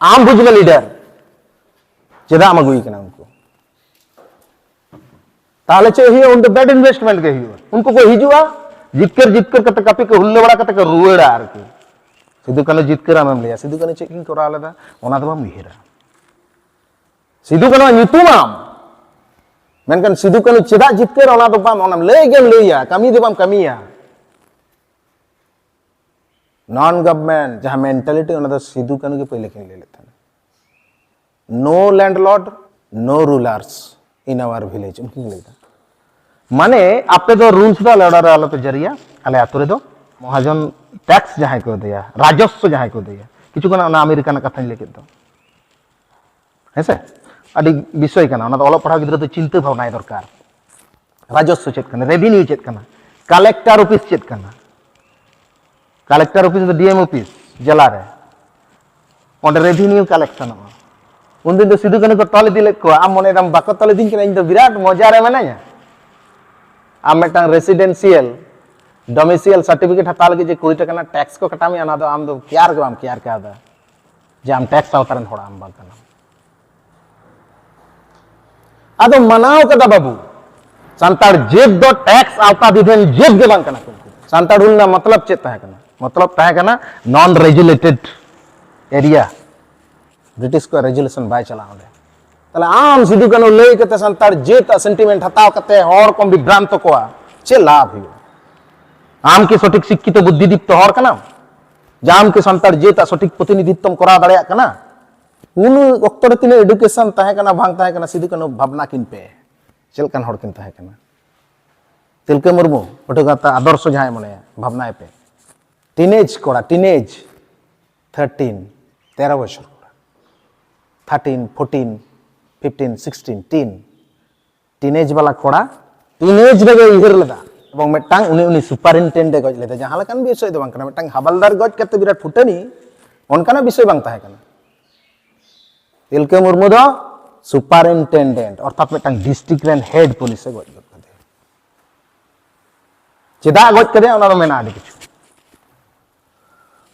ᱟᱢ ᱵᱩᱡᱽ ᱢᱮ ᱞᱤᱰᱟᱨ, ᱪᱮᱫᱟᱜ ᱮᱢ ᱟᱹᱜᱩᱭᱮ ᱠᱟᱱᱟ ᱩᱱᱠᱩ? ᱛᱟᱦᱚᱞᱮ ᱪᱮᱫ ᱦᱩᱭᱩᱜᱼᱟ? ᱩᱱ ᱫᱚ ᱵᱮᱰ ᱤᱱᱵᱷᱮᱥᱴᱢᱮᱱᱴ ᱜᱮ ᱦᱩᱭᱩᱜᱼᱟ᱾ ᱩᱱᱠᱩ ᱠᱚ ᱦᱤᱡᱩᱜᱼᱟ, ᱡᱤᱛᱠᱟᱹᱨ ᱡᱤᱛᱠᱟᱹᱨ ᱠᱟᱛᱮ ᱠᱟᱹᱯᱤ ᱠᱚ ᱦᱩᱞᱞᱟᱹ ᱵᱟᱲᱟ ᱠᱟᱛᱮ ᱠᱚ ᱨᱩᱣᱟᱹᱲᱟ ᱟᱨᱠᱤ᱾ ᱥᱤᱫᱩ ᱠᱟᱹᱱᱦᱩ ᱡᱤᱛᱠᱟᱹᱨ ᱟᱢᱮᱢ ᱞᱟᱹᱭᱟ, ᱥᱤᱫᱩ ᱠᱟᱹᱱᱦᱩ ᱪᱮᱫ ᱠᱤᱱ ᱠᱚᱨᱟᱣ ᱞᱮᱫᱟ ᱚᱱᱟ ᱫᱚ ᱵᱟᱢ ᱩᱭᱦᱟᱹᱨᱟ᱾ ᱥᱤᱫᱩ ᱠᱟᱹᱱᱦᱩ ᱧᱩᱛᱩᱢᱟᱢ, ᱢᱮᱱᱠᱷᱟᱱ ᱥᱤᱫᱩ ᱠᱟᱹᱱᱦᱩ ᱪᱮᱫᱟᱜ ᱡᱤᱛᱠᱟᱹᱨ ᱚᱱᱟ ᱫᱚ ᱵᱟᱢ, ᱚᱱᱟᱢ ᱞᱟᱹᱭ ᱜᱮᱢ ᱞᱟᱹᱭᱟ, ᱠᱟᱹᱢᱤ ᱫᱚ ᱵᱟᱢ ᱠᱟᱹᱢᱤᱭᱟ᱾ ᱱᱚᱱ ᱜᱚᱵᱷᱢᱮᱱᱴ ᱡᱟᱦᱟᱸ ᱢᱮᱱᱴᱟᱞᱤᱴᱤ, ᱚᱱᱟ ᱫᱚ ᱥᱤᱫᱩ ᱠᱟᱹᱱᱦᱩ ᱜᱮ ᱯᱳᱭᱞᱳ ᱠᱤᱱ ᱞᱟᱹᱭ ᱞᱮᱫ ᱛᱟᱦᱮᱸᱱᱟ, "No landlord, no rulers in our village", ᱩᱱᱠᱤᱱ ᱞᱟᱹᱭ ᱮᱫᱟ᱾ ᱢᱟᱱᱮ ᱟᱯᱮ ᱫᱚ ᱨᱩᱞᱥ ᱫᱚ ᱟᱞᱮ ᱚᱲᱟᱜ ᱨᱮ ᱟᱞᱚᱯᱮ ᱡᱟᱹᱨᱤᱭᱟ, ᱟᱞᱮ ᱟᱛᱳ ᱨᱮᱫᱚ ᱢᱚᱦᱟᱡᱚᱱ ᱴᱮᱠᱥ ᱡᱟᱦᱟᱸᱭ ᱠᱚ ᱤᱫᱤᱭᱟ, ᱨᱟᱡᱚᱥᱥᱚ ᱡᱟᱦᱟᱸᱭ ᱠᱚ ᱤᱫᱤᱭᱟ, ᱠᱤᱪᱷᱩ ᱜᱟᱱ ᱚᱱᱟ ᱟᱢᱮᱨᱤᱠᱟ ᱨᱮᱱᱟᱜ ᱠᱟᱛᱷᱟᱧ ᱞᱟᱹᱭ ᱠᱮᱫ ᱫᱚ, ᱦᱮᱸᱥᱮ? ᱟᱹᱰᱤ ᱵᱤᱥᱚᱭ ᱠᱟᱱᱟ, ᱚᱱᱟ ᱫᱚ ᱚᱞᱚᱜ ᱯᱟᱲᱦᱟᱣ ᱜᱤᱫᱽᱨᱟᱹ ᱫᱚ ᱪᱤᱱᱛᱟᱹ ᱵᱷᱟᱵᱽᱱᱟᱭ ᱫᱚᱨᱠᱟᱨ᱾ ᱨᱟᱡᱚᱥᱥᱚ ᱪᱮᱫ ᱠᱟᱱᱟ, ᱨᱮᱵᱷᱤᱱᱤᱭᱩ ᱪᱮᱫ ᱠᱟᱱᱟ, ᱠᱟᱞᱮᱠᱴᱟᱨ ᱚᱯᱷᱤᱥ ᱪᱮᱫ ᱠᱟᱱᱟ? ᱠᱟᱞᱮᱠᱴᱟᱨ ᱚᱯᱷᱤᱥ ᱫᱚ ᱰᱤ ᱮᱢ ᱚᱯᱷᱤᱥ ᱡᱮᱞᱟ ᱨᱮ, ᱚᱸᱰᱮ ᱨᱮᱵᱷᱤᱱᱤᱭᱩ ᱠᱟᱞᱮᱠᱥᱚᱱᱚᱜᱼᱟ᱾ ᱩᱱᱫᱤᱱ ᱫᱚ ᱥᱤᱫᱩ ᱠᱟᱹᱱᱦᱩ ᱠᱚ ᱛᱚᱞ ᱤᱫᱤ ᱞᱮᱫ ᱠᱚᱣᱟ, ᱟᱢ ᱢᱚᱱᱮᱭᱮᱫᱟᱢ ᱵᱟᱠᱚ ᱛᱚᱞ ᱤᱫᱤᱧ ᱠᱟᱱᱟ, ᱤᱧ ᱫᱚ ᱵᱤᱨᱟᱴ ᱢᱚᱡᱟ ᱨᱮ ᱢᱮᱱᱟᱧᱟ᱾ ᱟᱢ ᱢᱤᱫᱴᱟᱝ ᱨᱮᱥᱤᱰᱮᱱᱥᱤᱭᱟᱞ ᱰᱚᱢᱤᱥᱤᱭᱟᱞ ᱥᱟᱨᱴᱤᱯᱷᱤᱠᱮᱴ ᱦᱟᱛᱟᱣ ᱞᱟᱹᱜᱤᱫ ᱡᱮ ᱠᱩᱲᱤ ᱴᱟᱠᱟ ᱨᱮᱱᱟᱜ ᱴᱮᱠᱥ ᱠᱚ ᱠᱟᱴᱟᱣ ᱢᱮᱭᱟ, ᱚᱱᱟ ᱫᱚ ᱟᱢ ᱫᱚ ᱠᱮᱭᱟᱨ ᱜᱮ ᱵᱟᱢ ᱠᱮᱭᱟᱨ ᱠᱟᱣᱫᱟ ᱡᱮ ᱟᱢ ᱴᱮᱠᱥ ᱟᱣᱛᱟ ᱨᱮᱱ ᱦᱚᱲ ᱟᱢ ᱵᱟᱝ ᱠᱟᱱᱟᱢ᱾ ᱟᱫᱚ ᱢᱟᱱᱟᱣ ᱠᱟᱫᱟ ᱵᱟᱹᱵᱩ, ᱥᱟᱱᱛᱟᱲ ᱡᱟᱹᱛ ᱫᱚ ᱴᱮᱠᱥ ᱟᱣᱛᱟᱫᱷᱤᱱ ᱡᱟᱹᱛ ᱜᱮ ᱵᱟᱝ ᱠᱟᱱᱟ ᱠᱚ᱾ ᱥᱟᱱᱛᱟᱲ ᱦᱩᱞ ᱨᱮᱱᱟᱜ ᱢᱚᱛᱞᱚᱵ ᱪᱮᱫ ᱛᱟᱦᱮᱸ ᱠᱟᱱᱟ? ᱢᱚᱛᱞᱚᱵ ᱛᱟᱦᱮᱸ ᱠᱟᱱᱟ ᱱᱚᱱ ᱨᱮᱡᱩᱞᱮᱴᱮᱰ ᱮᱨᱤᱭᱟ, ᱵᱨᱤᱴᱤᱥ ᱠᱚᱣᱟᱜ ᱨᱮᱡᱩᱞᱮᱥᱚᱱ ᱵᱟᱭ ᱪᱟᱞᱟᱣ ᱚᱸᱰᱮ᱾ ᱛᱟᱦᱞᱮ ᱟᱢ ᱥᱤᱫᱩ ᱠᱟᱹᱱᱦᱩ ᱞᱟᱹᱭ ᱠᱟᱛᱮ ᱥᱟᱱᱛᱟᱲ ᱡᱟᱹᱛ ᱟᱜ ᱥᱮᱱᱴᱤᱢᱮᱱᱴ ᱦᱟᱛᱟᱣ ᱠᱟᱛᱮ ᱦᱚᱲ ᱠᱚᱢ ᱵᱤᱵᱷᱨᱟᱱᱛᱚ ᱠᱚᱣᱟ, ᱪᱮᱫ ᱞᱟᱵᱷ ᱦᱩᱭᱩᱜᱼᱟ? ᱟᱢ ᱠᱤ ᱥᱚᱴᱷᱤᱠ ᱥᱤᱠᱠᱷᱤᱛᱚ ᱵᱩᱫᱽᱫᱷᱤᱫᱤᱯᱛᱚ ᱦᱚᱲ ᱠᱟᱱᱟᱢ? ᱡᱮ ᱟᱢ ᱠᱤ ᱥᱟᱱᱛᱟᱲ ᱡᱟᱹᱛ ᱟᱜ ᱥᱚᱴᱷᱤᱠ ᱯᱨᱚᱛᱤᱱᱤᱫᱷᱤᱛᱛᱚᱢ ᱠᱚᱨᱟᱣ ᱫᱟᱲᱮᱭᱟᱜ ᱠᱟᱱᱟ? ᱩᱱ ᱚᱠᱛᱚ ᱨᱮ ᱛᱤᱱᱟᱹᱜ ᱮᱰᱩᱠᱮᱥᱚᱱ ᱛᱟᱦᱮᱸ ᱠᱟᱱᱟ, ᱵᱟᱝ ᱛᱟᱦᱮᱸ ᱠᱟᱱᱟ, ᱥᱤᱫᱩ ᱠᱟᱹᱱᱦᱩ ᱵᱷᱟᱵᱽᱱᱟ ᱠᱤᱱ ᱯᱮ, ᱪᱮᱫ ᱞᱮᱠᱟᱱ ᱦᱚᱲ ᱠᱤᱱ ᱛᱟᱦᱮᱸ ᱠᱟᱱᱟ? ᱛᱤᱞᱠᱟᱹ ᱢᱩᱨᱢᱩ ᱯᱟᱹᱴᱷᱩᱣᱟᱹ ᱜᱟᱶᱛᱟ ᱟᱫᱚᱨᱥᱚ ᱡᱟᱦᱟᱸᱭ ᱢᱚᱱᱮᱭᱟ, ᱵᱷᱟᱵᱽᱱᱟᱭ ᱯᱮ᱾ ᱴᱤᱱᱮᱡᱽ ᱠᱚᱲᱟ, ᱴᱤᱱᱮᱡᱽ, ᱛᱷᱟᱨᱴᱤᱱ, ᱛᱮᱨᱚ ᱵᱚᱪᱷᱚᱨ ᱠᱚᱲᱟ, ᱛᱷᱟᱨᱴᱤᱱ, ᱯᱷᱳᱨᱴᱤᱱ, ᱯᱷᱤᱯᱴᱤᱱ, ᱥᱤᱠᱥᱴᱤᱱ, ᱴᱤᱱ, ᱴᱤᱱᱮᱡᱽ ᱵᱟᱞᱟ ᱠᱚᱲᱟ ᱴᱤᱱᱮᱡᱽ ᱨᱮᱜᱮ ᱩᱭᱦᱟᱹᱨ ᱞᱮᱫᱟ᱾ ᱮᱵᱚᱝ ᱢᱤᱫᱴᱟᱝ ᱩᱱᱤ, ᱩᱱᱤ ᱥᱩᱯᱟᱨᱤᱱᱴᱮᱱᱰᱮ ᱜᱚᱡ ᱞᱮᱫᱟ, ᱡᱟᱦᱟᱸ ᱞᱮᱠᱟᱱ ᱵᱤᱥᱚᱭ ᱫᱚ ᱵᱟᱝ ᱠᱟᱱᱟ, ᱢᱤᱫᱴᱟᱝ ᱦᱟᱵᱟᱞᱫᱟᱨ ᱜᱚᱡ ᱠᱟᱛᱮ ᱵᱤᱨᱟᱴ ᱯᱷᱩᱴᱟᱹᱱᱤ, ᱚᱱᱠᱟᱱᱟᱜ ᱵᱤᱥᱚᱭ ᱵᱟᱝ ᱛᱟᱦᱮᱸ ᱠᱟᱱᱟ᱾ ᱛᱤᱞᱠᱟᱹ ᱢᱩᱨᱢᱩ ᱫᱚ ᱥᱩᱯᱟᱨᱤᱱᱴᱮᱱᱰᱮᱱᱴ, ᱚᱨᱛᱷᱟᱛ ᱢᱤᱫᱴᱟᱝ ᱰᱤᱥᱴᱨᱤᱠᱴ ᱨᱮᱱ ᱦᱮᱰ ᱯᱩᱞᱤᱥ ᱮ ᱜᱚᱡ ᱜᱚᱫ ᱠᱟᱫᱮᱭᱟ᱾ ᱪᱮᱫᱟᱜ ᱜᱚᱡ ᱠᱮᱫᱮᱭᱟ, ᱚᱱᱟ ᱫᱚ ᱢᱮᱱᱟᱜᱼᱟ ᱟᱹᱰᱤ ᱠᱤᱪᱷᱩ᱾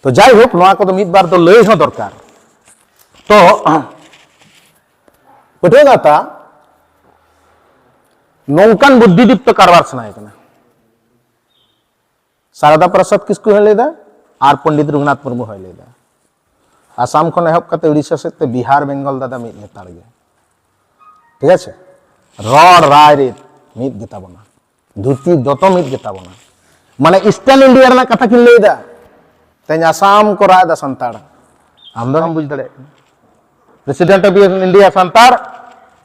ᱛᱚ ᱡᱟᱭᱦᱳᱠ, ᱱᱚᱣᱟ ᱠᱚᱫᱚ ᱢᱤᱫ ᱵᱟᱨ ᱫᱚ ᱞᱟᱹᱭ ᱦᱚᱸ ᱫᱚᱨᱠᱟᱨ᱾ ᱛᱚ ᱯᱟᱹᱴᱷᱩᱣᱟᱹ ᱜᱟᱶᱛᱟ ᱱᱚᱝᱠᱟᱱ ᱵᱩᱫᱽᱫᱷᱤᱫᱤᱯᱛᱚ ᱠᱟᱨᱵᱟᱨ ᱥᱟᱱᱟᱭᱮ ᱠᱟᱱᱟ᱾ ᱥᱟᱨᱚᱫᱟ ᱯᱨᱚᱥᱟᱫᱽ ᱠᱤᱥᱠᱩ ᱦᱚᱸᱭ ᱞᱟᱹᱭᱫᱟ ᱟᱨ ᱯᱚᱱᱰᱤᱛ ᱨᱚᱜᱷᱩᱱᱟᱛᱷ ᱢᱩᱨᱢᱩ ᱦᱚᱸᱭ ᱞᱟᱹᱭᱫᱟ, ᱟᱥᱟᱢ ᱠᱷᱚᱱ ᱮᱦᱚᱵ ᱠᱟᱛᱮ ᱩᱲᱤᱥᱥᱟ ᱥᱮᱫ ᱛᱮ ᱵᱤᱦᱟᱨ ᱵᱮᱝᱜᱚᱞ ᱫᱟᱫᱟ ᱢᱤᱫ ᱞᱮᱛᱟᱲ ᱜᱮ᱾ ᱴᱷᱤᱠ ᱟᱪᱷᱮ? ᱨᱚᱲ ᱨᱟᱭ ᱨᱤᱛ ᱢᱤᱫ ᱜᱮᱛᱟ ᱵᱚᱱᱟ, ᱫᱷᱩᱛᱤ ᱫᱚᱛᱚ ᱢᱤᱫ ᱜᱮᱛᱟ ᱵᱚᱱᱟ᱾ ᱢᱟᱱᱮ ᱤᱥᱴᱟᱨᱱ ᱤᱱᱰᱤᱭᱟ ᱨᱮᱱᱟᱜ ᱠᱟᱛᱷᱟ ᱠᱤᱱ ᱞᱟᱹᱭ ᱮᱫᱟ, ᱛᱮᱦᱮᱧ ᱟᱥᱟᱢ ᱠᱚ ᱨᱟᱜ ᱮᱫᱟ ᱥᱟᱱᱛᱟᱲ, ᱟᱢ ᱫᱚ ᱵᱟᱢ ᱵᱩᱡᱽ ᱫᱟᱲᱮᱭᱟᱜ ᱠᱟᱱᱟ᱾ President of India Santal,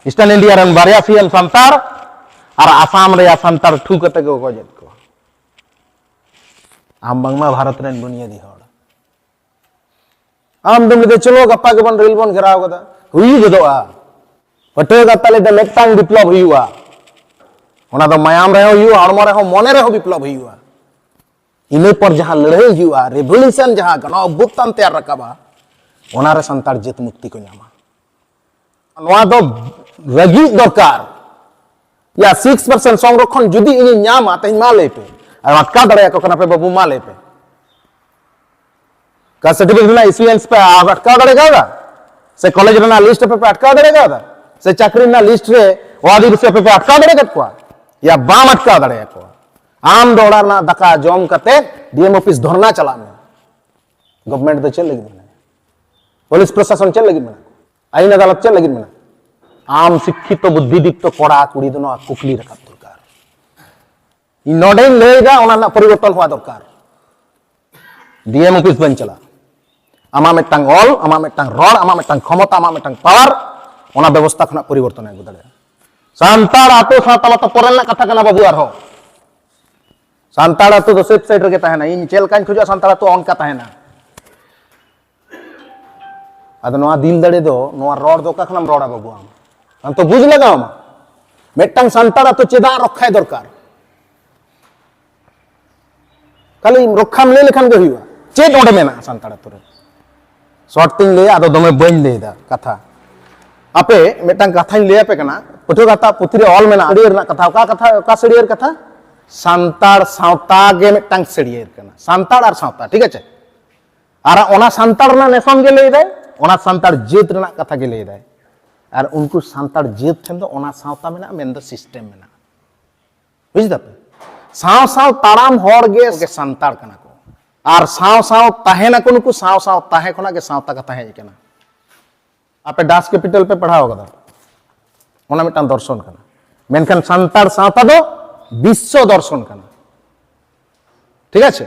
eastern India ᱨᱮᱱ ᱵᱟᱨᱭᱟ ᱥᱤ ᱮᱢ ᱥᱟᱱᱛᱟᱲ, ᱟᱨ ᱟᱥᱟᱢ ᱨᱮᱭᱟᱜ ᱥᱟᱱᱛᱟᱲ ᱴᱷᱩ ᱠᱟᱛᱮ ᱠᱚ ᱜᱚᱡᱮᱫ ᱠᱚᱣᱟ᱾ ᱟᱢ ᱵᱟᱝᱢᱟ ᱵᱷᱟᱨᱚᱛ ᱨᱮᱱ ᱵᱩᱱᱤᱭᱟᱹᱫᱤ ᱦᱚᱲ, ᱟᱢ ᱫᱚᱢ ᱞᱟᱹᱭᱫᱟ ᱪᱚᱞᱚ ᱜᱟᱯᱟ ᱜᱮᱵᱚᱱ ᱨᱮᱞ ᱵᱚᱱ ᱜᱷᱮᱨᱟᱣ ᱠᱟᱫᱟ, ᱦᱩᱭ ᱜᱚᱫᱚᱜᱼᱟ᱾ ᱯᱟᱹᱴᱷᱩᱣᱟᱹ ᱜᱟᱶᱛᱟ ᱞᱟᱹᱭᱫᱟ ᱢᱤᱫᱴᱟᱝ ᱵᱤᱯᱞᱚᱵ ᱦᱩᱭᱩᱜᱼᱟ, ᱚᱱᱟ ᱫᱚ ᱢᱟᱭᱟᱢ ᱨᱮᱦᱚᱸ ᱦᱩᱭᱩᱜᱼᱟ, ᱦᱚᱲᱢᱚ ᱨᱮᱦᱚᱸ, ᱢᱚᱱᱮ ᱨᱮᱦᱚᱸ ᱵᱤᱯᱞᱚᱵ ᱦᱩᱭᱩᱜᱼᱟ᱾ ᱤᱱᱟᱹ ᱯᱚᱨ ᱡᱟᱦᱟᱸ ᱞᱟᱹᱲᱦᱟᱹᱭ ᱦᱩᱭᱩᱜᱼᱟ, ᱨᱮᱵᱷᱚᱞᱩᱥᱚᱱ ᱡᱟᱦᱟᱸ ᱜᱚᱱ ᱚᱵᱷᱩᱛᱛᱷᱟᱱ ᱛᱮᱭᱟᱨ ᱨᱟᱠᱟᱵᱟ, ᱚᱱᱟᱨᱮ ᱥᱟᱱᱛᱟᱲ ᱡᱟᱹᱛ ᱢᱩᱠᱛᱤ ᱠᱚ ᱧᱟᱢᱟ᱾ ᱱᱚᱣᱟ ᱫᱚ ᱨᱟᱹᱜᱤ ᱫᱚᱨᱠᱟᱨ᱾ ᱭᱟ ᱥᱤᱠᱥ ᱯᱟᱨᱥᱮᱱᱴ ᱥᱚᱝᱨᱚᱠᱷᱚᱱ ᱡᱩᱫᱤ ᱤᱧᱤᱧ ᱧᱟᱢᱟ, ᱛᱮᱦᱮᱧ ᱢᱟ ᱞᱟᱹᱭ ᱯᱮ, ᱟᱨ ᱟᱴᱠᱟᱣ ᱫᱟᱲᱮᱭᱟᱠᱚ ᱠᱟᱱᱟ ᱯᱮ ᱵᱟᱹᱵᱩ, ᱢᱟ ᱞᱟᱹᱭ ᱯᱮ᱾ ᱠᱟᱥᱴ ᱥᱟᱨᱴᱤᱯᱷᱤᱠᱮᱴ ᱨᱮᱱᱟᱜ ᱤᱥᱩᱭᱮᱱᱥ ᱯᱮ ᱟᱴᱠᱟᱣ ᱫᱟᱲᱮ ᱠᱟᱣᱫᱟ? ᱥᱮ ᱠᱚᱞᱮᱡᱽ ᱨᱮᱱᱟᱜ ᱞᱤᱥᱴ ᱯᱮ ᱟᱴᱠᱟᱣ ᱫᱟᱲᱮ ᱠᱟᱣᱫᱟ? ᱥᱮ ᱪᱟᱹᱠᱨᱤ ᱨᱮᱱᱟᱜ ᱞᱤᱥᱴ ᱨᱮ ᱚ ᱟᱹᱫᱤᱵᱟᱹᱥᱤ ᱟᱯᱮ ᱯᱮ ᱟᱴᱠᱟᱣ ᱫᱟᱲᱮ ᱠᱟᱫ ᱠᱚᱣᱟ? ᱭᱟ ᱵᱟᱢ ᱟᱴᱠᱟᱣ ᱫᱟᱲᱮᱭᱟᱠᱚᱣᱟ᱾ ᱟᱢ ᱫᱚ ᱚᱲᱟᱜ ᱨᱮᱱᱟᱜ ᱫᱟᱠᱟ ᱡᱚᱢ ᱠᱟᱛᱮ ᱰᱤ ᱮᱢ ᱚᱯᱷᱤᱥ ᱫᱷᱚᱨᱱᱟ ᱪᱟᱞᱟᱜ ᱢᱮ᱾ ᱜᱚᱵᱷᱢᱮᱱᱴ ᱫᱚ ᱪᱮᱫ ᱞᱟᱹᱜᱤᱫ ᱢᱮᱱᱟᱭᱟ? ᱯᱩᱞᱤᱥ ᱯᱨᱚᱥᱟᱥᱚᱱ ᱪᱮᱫ ᱞᱟᱹᱜᱤᱫ ᱢᱮᱱᱟᱜ? ᱟᱹᱭᱤᱱ ᱟᱫᱟᱞᱚᱛ ᱪᱮᱫ ᱞᱟᱹᱜᱤᱫ ᱢᱮᱱᱟᱜ? ᱟᱢ ᱥᱤᱠᱠᱷᱤᱛᱚ ᱵᱩᱫᱽᱫᱷᱤᱫᱤᱯᱛᱚ ᱠᱚᱲᱟ ᱠᱩᱲᱤ ᱫᱚ ᱱᱚᱣᱟ ᱠᱩᱠᱞᱤ ᱨᱟᱠᱟᱵ ᱫᱚᱨᱠᱟᱨ᱾ ᱤᱧ ᱱᱚᱰᱮᱧ ᱞᱟᱹᱭᱫᱟ, ᱚᱱᱟ ᱨᱮᱱᱟᱜ ᱯᱚᱨᱤᱵᱚᱨᱛᱚᱱ ᱦᱚᱣᱟ ᱫᱚᱨᱠᱟᱨ᱾ ᱰᱤ ᱮᱢ ᱚᱯᱷᱤᱥ ᱵᱟᱹᱧ ᱪᱟᱞᱟᱜᱼᱟ᱾ ᱟᱢᱟᱜ ᱢᱤᱫᱴᱟᱝ ᱚᱞ, ᱟᱢᱟᱜ ᱢᱤᱫᱴᱟᱝ ᱨᱚᱲ, ᱟᱢᱟᱜ ᱢᱤᱫᱴᱟᱝ ᱠᱷᱚᱢᱚᱛᱟ, ᱟᱢᱟᱜ ᱢᱤᱫᱴᱟᱝ ᱯᱟᱣᱟᱨ, ᱚᱱᱟ ᱵᱮᱵᱚᱥᱛᱷᱟ ᱠᱷᱚᱱᱟᱜ ᱯᱚᱨᱤᱵᱚᱨᱛᱚᱱ ᱮ ᱟᱹᱜᱩ ᱫᱟᱲᱮᱭᱟᱜᱼᱟ᱾ ᱥᱟᱱᱛᱟᱲ ᱟᱛᱳ ᱥᱟᱶᱛᱟ ᱢᱟᱛᱚ ᱯᱚᱨᱮ ᱨᱮᱱᱟᱜ ᱠᱟᱛᱷᱟ ᱠᱟᱱᱟ ᱵᱟᱹᱵᱩ᱾ ᱟᱨᱦᱚᱸ ᱥᱟᱱᱛᱟᱲ ᱟᱛᱳ ᱫᱚ ᱥᱮᱯ ᱥᱟᱭᱤᱰ ᱨᱮᱜᱮ ᱛᱟᱦᱮᱱᱟ᱾ ᱤᱧ ᱪᱮᱫ ᱞᱮᱠᱟᱧ ᱠᱷᱚᱡᱚᱜᱼᱟ ᱥᱟᱱᱛᱟᱲ ᱟᱛᱳ ᱚᱱᱠᱟ ᱛᱟᱦᱮᱱᱟ᱾ ᱟᱫᱚ ᱱᱚᱣᱟ ᱫᱤᱞ ᱫᱟᱲᱮ ᱫᱚ, ᱱᱚᱣᱟ ᱨᱚᱲ ᱫᱚ ᱚᱠᱟ ᱠᱷᱚᱱᱮᱢ ᱨᱚᱲᱟ ᱵᱟᱹᱵᱩ ᱟᱢ? ᱟᱢ ᱛᱚ ᱵᱩᱡᱽ ᱞᱟᱜᱟᱣ ᱟᱢᱟ᱾ ᱢᱤᱫᱴᱟᱝ ᱥᱟᱱᱛᱟᱲ ᱟᱛᱳ ᱪᱮᱫᱟᱜ ᱨᱚᱠᱠᱷᱟᱭ ᱫᱚᱨᱠᱟᱨ? ᱠᱷᱟᱹᱞᱤ ᱨᱚᱠᱠᱷᱟᱢ ᱞᱟᱹᱭ ᱞᱮᱠᱷᱟᱱ ᱜᱮ ᱦᱩᱭᱩᱜᱼᱟ᱾ ᱪᱮᱫ ᱚᱸᱰᱮ ᱢᱮᱱᱟᱜᱼᱟ ᱥᱟᱱᱛᱟᱲ ᱟᱛᱳ ᱨᱮ? ᱥᱚᱨᱴ ᱛᱤᱧ ᱞᱟᱹᱭᱟ, ᱟᱫᱚ ᱫᱚᱢᱮ ᱵᱟᱹᱧ ᱞᱟᱹᱭᱫᱟ ᱠᱟᱛᱷᱟ᱾ ᱟᱯᱮ ᱢᱤᱫᱴᱟᱝ ᱠᱟᱛᱷᱟᱧ ᱞᱟᱹᱭ ᱟᱯᱮ ᱠᱟᱱᱟ, ᱯᱟᱹᱴᱷᱩᱣᱟᱹ ᱜᱟᱶᱛᱟ ᱯᱩᱛᱷᱤ ᱨᱮ ᱚᱞ ᱢᱮᱱᱟᱜᱼᱟ ᱥᱟᱹᱲᱤᱭᱟᱹ ᱨᱮᱱᱟᱜ ᱠᱟᱛᱷᱟ᱾ ᱚᱠᱟ ᱠᱟᱛᱷᱟ, ᱚᱠᱟ ᱥᱟᱹᱲᱤᱭᱟᱹ ᱠᱟᱛᱷᱟ? ᱥᱟᱱᱛᱟᱲ ᱥᱟᱶᱛᱟ ᱜᱮ ᱢᱤᱫᱴᱟᱝ ᱥᱟᱹᱲᱭᱟᱹᱨ ᱠᱟᱱᱟ, ᱥᱟᱱᱛᱟᱲ ᱟᱨ ᱥᱟᱶᱛᱟ, ᱴᱷᱤᱠ ᱟᱪᱷᱮ? ᱟᱨ ᱚᱱᱟ ᱥᱟᱱᱛᱟᱲ ᱨᱮᱱᱟᱜ ᱱᱮᱥᱚᱱ ᱜᱮ ᱞᱟᱹᱭ ᱫᱟᱭ, ᱚᱱᱟ ᱥᱟᱱᱛᱟᱲ ᱡᱟᱹᱛ ᱨᱮᱱᱟᱜ ᱠᱟᱛᱷᱟ ᱜᱮ ᱞᱟᱹᱭ ᱫᱟᱭ᱾ ᱟᱨ ᱩᱱᱠᱩ ᱥᱟᱱᱛᱟᱲ ᱡᱟᱹᱛ ᱴᱷᱮᱱ ᱫᱚ ᱚᱱᱟ ᱥᱟᱶᱛᱟ ᱢᱮᱱᱟᱜᱼᱟ, ᱢᱮᱱᱫᱚ ᱥᱤᱥᱴᱮᱢ ᱢᱮᱱᱟᱜᱼᱟ᱾ ᱵᱩᱡᱽ ᱫᱟᱯᱮ? ᱥᱟᱶ ᱥᱟᱶ ᱛᱟᱲᱟᱢ ᱦᱚᱲ ᱜᱮ ᱥᱟᱱᱛᱟᱲ ᱠᱟᱱᱟ ᱠᱚ, ᱟᱨ ᱥᱟᱶ ᱥᱟᱶ ᱛᱟᱦᱮᱱᱟᱠᱚ ᱱᱩᱠᱩ, ᱥᱟᱶ ᱥᱟᱶ ᱛᱟᱦᱮᱸ ᱠᱷᱚᱱᱟᱜ ᱜᱮ ᱥᱟᱶᱛᱟ ᱠᱟᱛᱷᱟ ᱦᱮᱡ ᱟᱠᱟᱱᱟ᱾ ᱟᱯᱮ ᱰᱟᱥ ᱠᱮᱯᱤᱴᱟᱞ ᱯᱮ ᱯᱟᱲᱦᱟᱣ ᱠᱟᱫᱟ, ᱚᱱᱟ ᱢᱤᱫᱴᱟᱝ ᱫᱚᱨᱥᱚᱱ ᱠᱟᱱᱟ᱾ ᱢᱮᱱᱠᱷᱟᱱ ᱥᱟᱱᱛᱟᱲ ᱥᱟᱶᱛᱟ ᱫᱚ ᱵᱤᱥᱥᱚ ᱫᱚᱨᱥᱚᱱ ᱠᱟᱱᱟ᱾ ᱴᱷᱤᱠ ᱟᱪᱷᱮ?